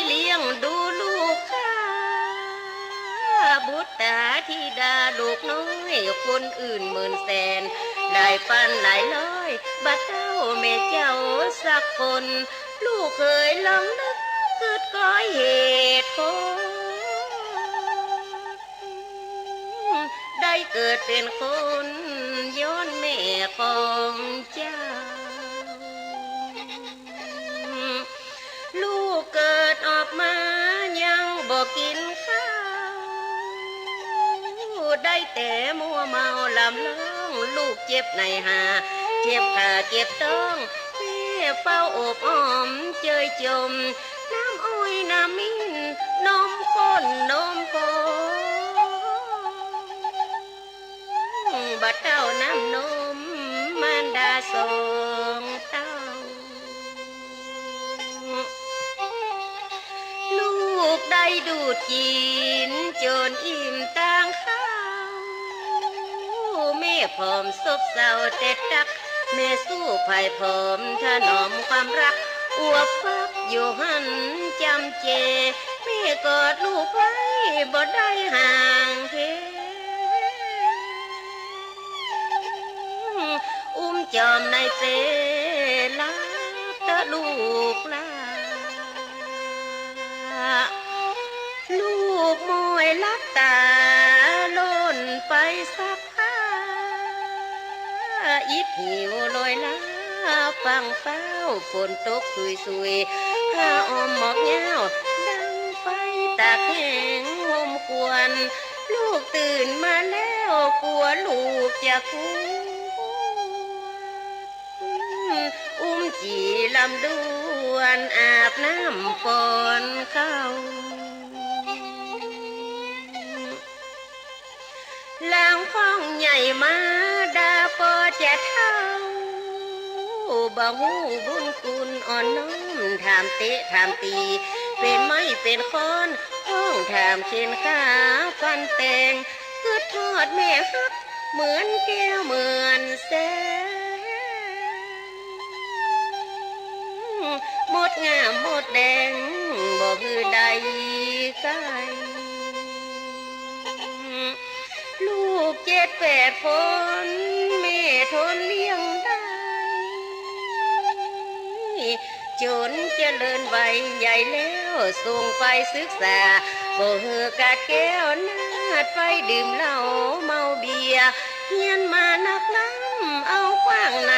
เลี้ยงดูลูกข้า บุตรต๋าธิดาลูกน้อย คนอื่นหมื่นแสน หลายปันหลายร้อย บ่เต้าแม่เจ้าสักคน ลูกเอยลองนึกกึ๊ดก้อยเหตุผล ได้เกิดเป๋นคนย้อนแม่ของเจ้า ลูกเกิดออกมายังบ่กิ๋นข้าว ได้แต่มัวเมาลำร้อง ลูกเจ็บในหา เจ็บขาเจ็บต๊อง แม่เฝ้าโอบอ้อมเจยจม น้ำอ้อยน้ำมิ้น นมข้นนมพอง บ่เต้าน้ำนมมารดาสองเต้า ลูกได้ดูดกิ๋นจ๋นอิ่มตางข้าว แม่ผอมซบเซาแต่ตัก แม่สู้ไพร่ผอมถนอมความรัก อวบฟักอยู่หั้นจำเจ แม่กอดลูกไว้บ่ได้ห่างเหิน อุ้มจอมในเปลหลับเต๊อะลูกหล้า ลูกม้อยหลับต๋าล่นไปสักพัก อิดหิวลอยล้าฟังฟ้าว ฝนตกสุยๆ ผ้าอ้อมหมอกย้าว ดังไฟตากแห้งห่มควัน ลูกตื่นมาแล้ว กั๋วลูกจะกลั้ว อุ้มจี๋ลำดวน อาบน้ำป้อนข้าว หลังพ่องใหญ่มาดาปอจะเฒ่า บ่ฮู้บุญคุณอ่อนน้อม ถามเตะถามตี๋ เป๋นไม้เป๋นค้อน ฮ้องถามเข็นฆ่าฟันแตง กึ๊ดทอดแม่ฮัก เหมือนแก้วเหมือนแสง มดงามมดแดง บ่หื้อได้ใก้ ลูกเจ็ดแปดคน แม่ทนเลี้ยงได้ จ๋นเจริญวัยใหญ่แล้ว ส่งไปศึกษา บ่หื้อกาดแก้วนาดไปดื่มเหล้าเมาเบียร์ เฮี้ยนมานักล้ำเอาขว้างใน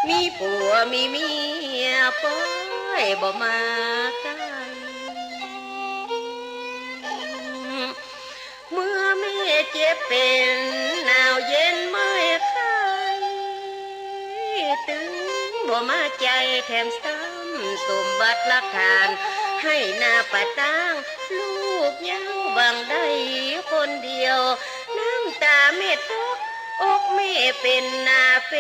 มีผัวมีเมียป้อยบ่มาใก้ เมื่อแม่เจ็บเป๋นหนาวเย็นเมื่อยไข้ ตึงบ่มาใจ๋แถมซ้ำสมบัติหลักฐาน หื้อหน้าปะตาง ลูกยังหวังได้คนเดียว น้ำต๋าแม่ตก อกแม่เป๋นหน้าเปล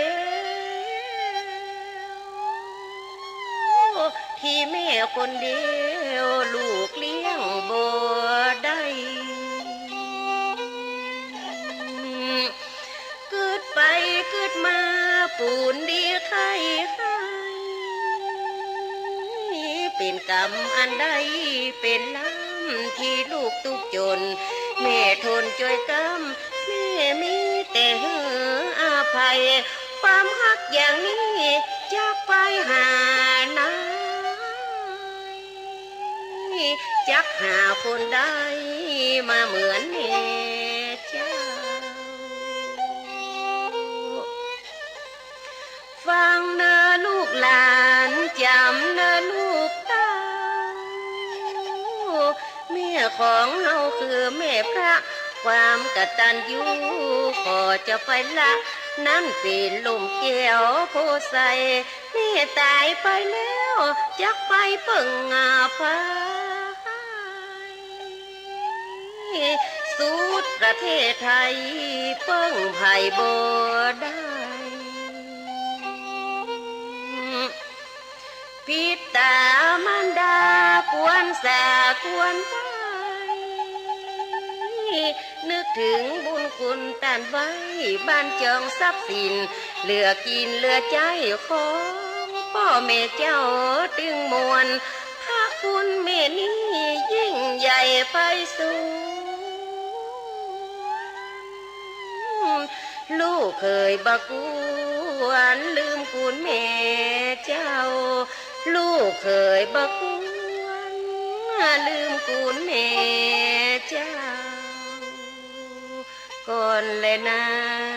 ว ตี้แม่คนเดียวลูกเลี้ยงบ่ได้ กึ๊ดไปกึ๊ดมาปูนดีใค่ๆ เป๋นกรรมอันใดเป๋นลำตี้ลูกตุ๊กจน แม่ทนจ้อยกำ แม่มีแต่หื้ออภัย ความฮักอย่างนี้จักไปหาไหน จักหาคนใดมาเหมือนแม่เจ้า ฟังเน่อลูกหลาน จ๋ำเน่อลูกเต้า แม่ของเฮาคือแม่พระ ความกตัญญูขอจะไปละ นั้นเป๋นล่มแก้วโพธิ์ไทร แม่ต๋ายไปแล้วจักไปเปิ้งอาภัย สุดประเทศไทยเปิ้งใผบ่ได้ บิดามารดากวนสากวนไป นึกเถิงบุญคุณต้านไว้ บ้านจองทรัพย์สิน เหลือกิ๋นเหลือใจ๊ของป้อแม่เจ้าตึงมวล พระคุณแม่นี้ยิ่งใหญ่ไพศาล ลูกเขยบ่ควรลืมคุณแม่เจ้า ลูกเขยบ่ควรลืมคุณแม่เจ้า ก่อนแลนาย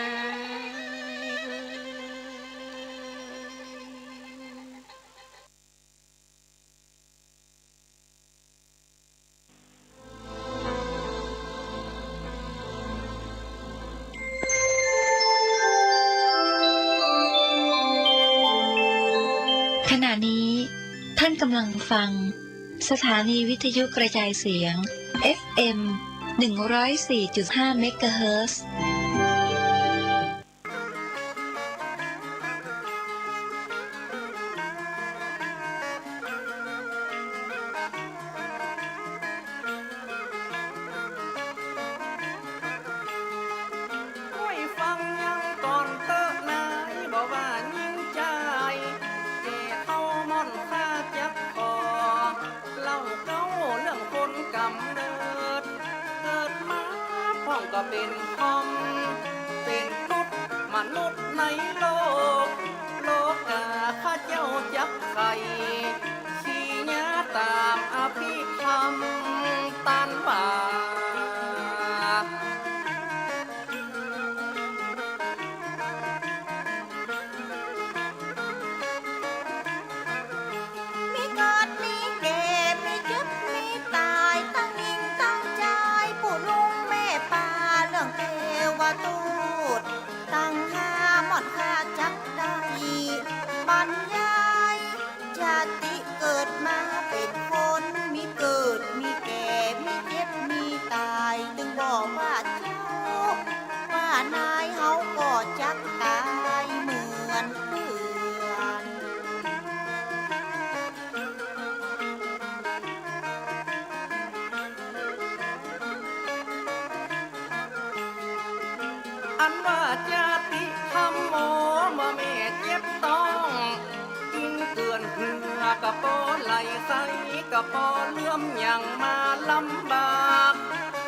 ขณะนี้ท่านกำลังฟังสถานีวิทยุกระจายเสียง เอฟเอ็ม หนึ่งร้อยสี่จุดห้า เมกะเฮิรตซ์ ก้อยฟังยังก่อนเต๊อะนาย บ่ว่าญิงจาย แก่เฒ่าม่อนข้าจักขอ เล่าเก้าเรื่องคนกำเนิด เกิดมาพ่องก็เป๋นทอม เป๋นตุ๊ดมนุษย์ในโลก โลกาข้าเจ้าจักไข ขี้หญ้าต๋ามอภิธรรมต้านว่า มีเกิด มีแก่ มีเจ็บ มีต๋าย ตึงญิงตึงจาย ปู่ลุงแม่ป้า เรื่องเตวทูต ตึงห้าม่อนข้าจักได้บรรยาย จาติเกิดมาเป๋นคน มีเกิด มีแก่ มีเจ็บ มีต๋าย ตึงบ่ว่าเจ้า ว่านายเฮาก็จักต๋ายเหมือนเปื้อน อันว่าจาติธรรมโม เมื่อแม่เจ็บต๊อง กิ๋นเกื้อนเหื้อก็ปอไหลใส ก็ปอเหลือมหยังมาลำบาก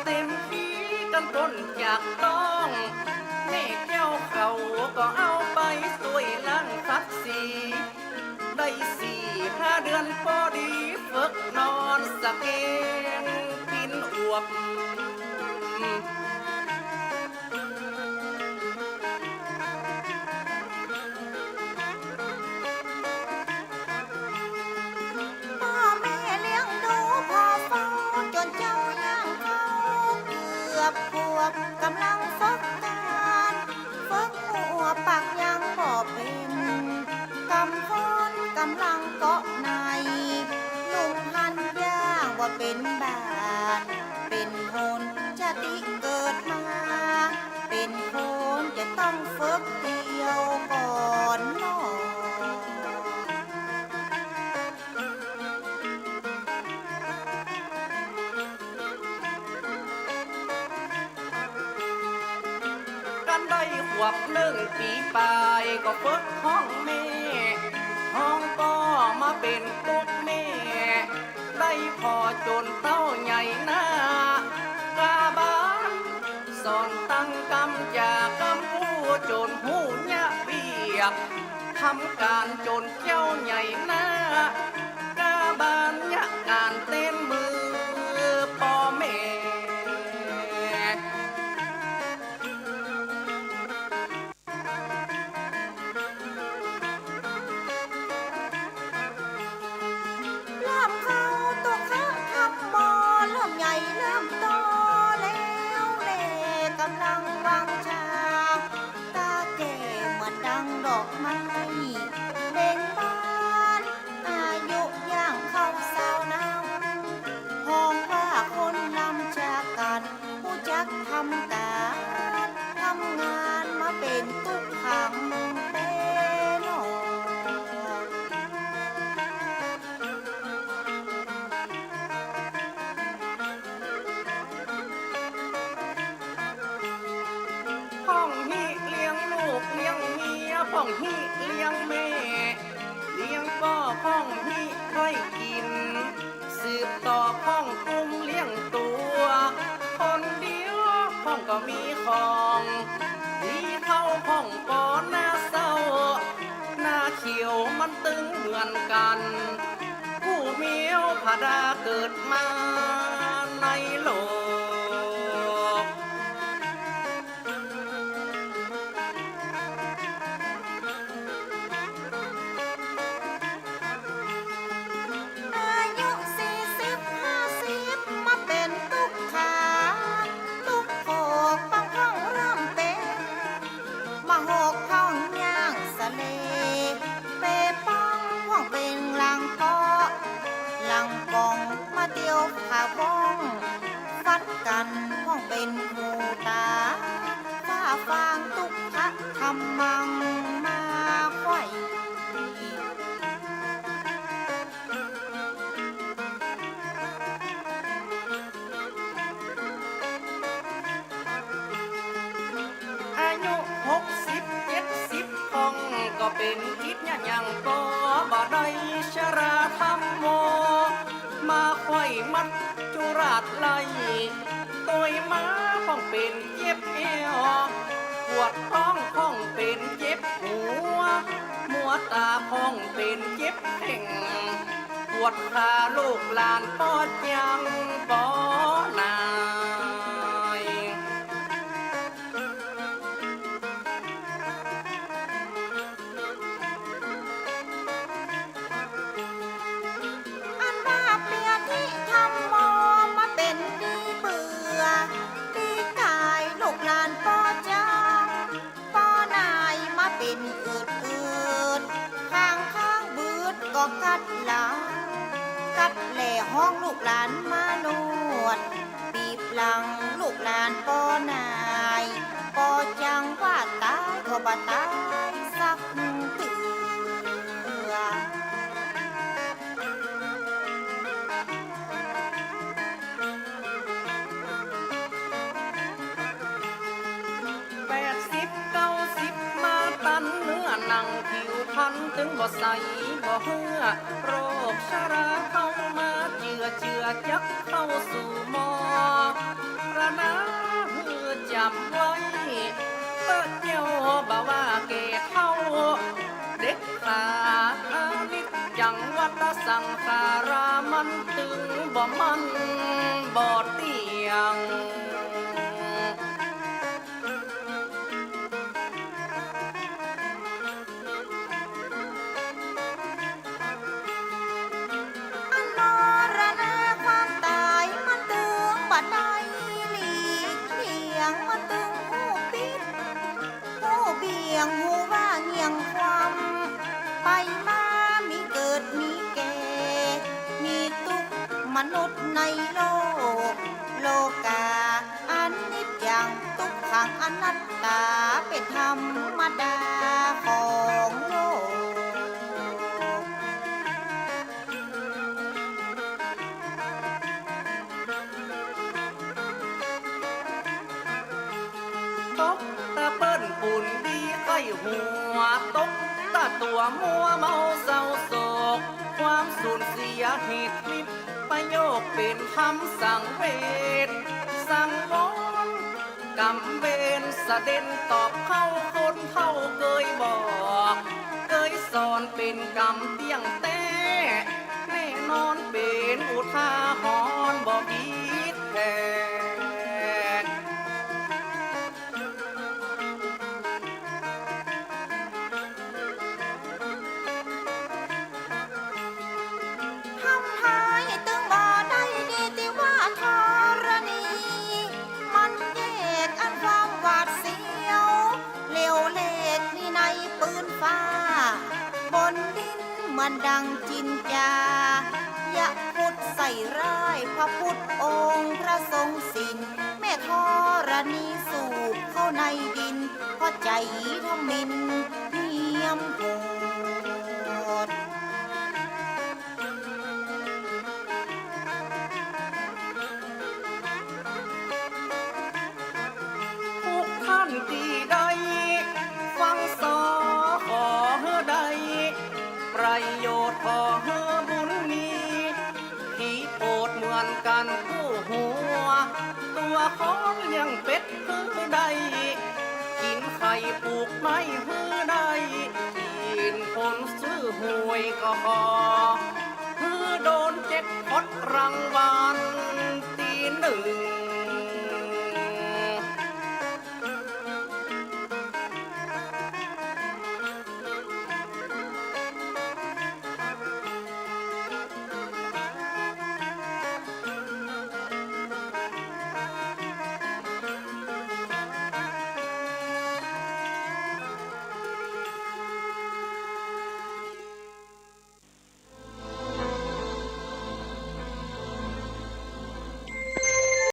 เต็มตี้กั๋นป๊นจากต๊อง แม่แก้วเขาก็เอาไปซ่วยล้างศักดิ์ศรี ได้สี่ห้า เดือนปอดีฝึกนอนสะแกงปิ้นอวบ ป้อแม่เลี้ยงดูผ่าเฝ้าจ๋นเจ้าย่างเข้าเกือบขวบ ก่ำลังฝึกก๋าน ฝึกหัวปากยังบ่เป๋น กำฟ้อนก่ำลังเกาะใน ลุงหันย่างบ่เป๋นบ้าน เป๋นคนจะติเกิดมา เป๋นคนจะต้องฝึกเตี้ยวก่อนนอ กันได้ขวบนึ่งปี๋ป๋ายก็ฝึกฮ้องแม่ ฮ้องป้อมาเป๋นตุ๊กแม่ ได้ผ่อจ๋นเต้าใหญ่หน้า กาบ้านสอนตั้งกำจ๋ากำอู้จ๋นฮู้เยียะเปียบ ทำก๋านจ๋นเจ้าใหญ่หน้า กาบ้านเยียะก๋านเต้นมือป้อแม่ เริ่มเข้าตุ๊กขะธรรมมอ เริ่มใหญ่เริ่มโตแล้วแล ก่ำลังวางจา ตาแก่เหมือนดังดอกไม้เบ่งบาน อายุย่างเข้าซาวนำ ฮ้องว่าคนลำจากกั๋น ฮู้จักทำก๋าน ทำงานมาเป๋นตุ๊กขังแต๊หนอ พ่องฮี้เลี้ยงลูกเลี้ยงเมีย พ่องฮี้เลี้ยงแม่ เลี้ยงป้อพ่องฮี้ได้กิ๋น สืบต่อพ่องกุ้มเลี้ยงตั๋ว คนเดียวพ่องก็มีของ ดีเข้าพ่องปอหน้าเศร้า หน้าเขียวมันตึงเหมือนกั๋น ผู้เมียวผดาเกิดมาในโลก อายุสี่สิบห้าสิบมาเป๋นตุ๊กขาตุ๊กโขก ป้องพ่องเริ่มเป๋น มาหกพ่องย่างสะเล เปป้องพ่องเป๋นหลังเกาะ หลังป๋องมาเตี้ยวผาบ้อง ฟัดกั๋นพ่องเป๋นหูต๋า ฟ้าฟางตุ๊กขะธรรมังมาไขว้ อายุหกสิบเจ็ดสิบพ่องก็เป๋นกิจเยียะหยังก็บ่ได้ ชราธรรมโม มาไขว้มัจจุราชไล่ ตวยมาพ่องเป๋นเจ็บแอว ปวดต๊องพ่องเป๋นเจ็บหัว มัวต๋าพ่องเป๋นเจ็บแข้ง ปวดขาลูกหลานป้อจังป้อหนาย อันว่าเปียทิธรรมโมมาเป๋นดีเบื่อ ดีก๋ายลูกหลานป้อจัง ป้อนายมาเป๋นอืดอืด ข้างข้างบืดก็กัดหลัง กัดแหล่ฮ้องลูกหลานมานวด ปีบหลังลูกหลานป้อนาย ป้อจังว่าต๋ายก็บ่ต๋ายสักเตื้อ แปดสิบเก้าสิบมาตันเนื้อหนังผิวพรรณตึงบ่ใสบ่เหื้อ โรคชราเข้ามาเจือเจือจักเข้าสู่มอ ประนาหื้อจ๋ำไว้ เต๊อะเจ้าบ่ว่าแก่เฒ่า เด็กขาดอนิจจังวัฏสัง มันตึงบ่มั่นบ่เตี้ยง อันมรณะความต๋ายมันตึงบ่ได้หลีกเลี่ยง มันตึงฮู้ปิด ฮู้เบี่ยง ฮู้ว่าเงี่ยงความ ไปมามีเกิดมีแก่ มีตุ๊กข์มนุษย์ในโลก โลกา อนิจจัง ตุ๊กขัง อนัตตา เป๋นธรรมดาของโลก ตกตะเปิ้นปูนดีใค่หัว ตกตะตั๋วมัวเมาเศร้าโศก ความสูญเสียเหตุมิตรประโยค เป๋นธรรมสังเวชสังวร กรรมเวรเสด็จตอบเข้า คนเฒ่าเกยบอก เกยสอน เป๋นกรรมเตี้ยงแต๊ แน่นอนเป๋นอุทาหรณ์บ่ผิดแผก ทำหายตึงบ่ได้ดีตี้ว่าธรณี มันแยกอันความหวาดเสียว เหลวแหลกนี้ในปื๊นฟ้า บนดินเหมือนดังจินจา ยะพุทธใส่ร้ายพระพุทธองค์พระทรงศีล แม่ธรณีสูบเข้าในดิน เพราะใจ๋ทมิฬเหี้ยมโหด ทุกท่านตี้ได้ฟังสอ ขอหื้อได้ประโยชน์ ขอหื้อบุญมี ผีโปรดเหมือนกั๋นกู้หัว ตั๋วคนเลี้ยงเป็ดหื้อได้ กิ๋นไข่ปลูกไม้หื้อได้ กิ๋นผลซื้อหวยก็ขอ หื้อโดนแจ็คพอตรางวัลตี้นึ่ง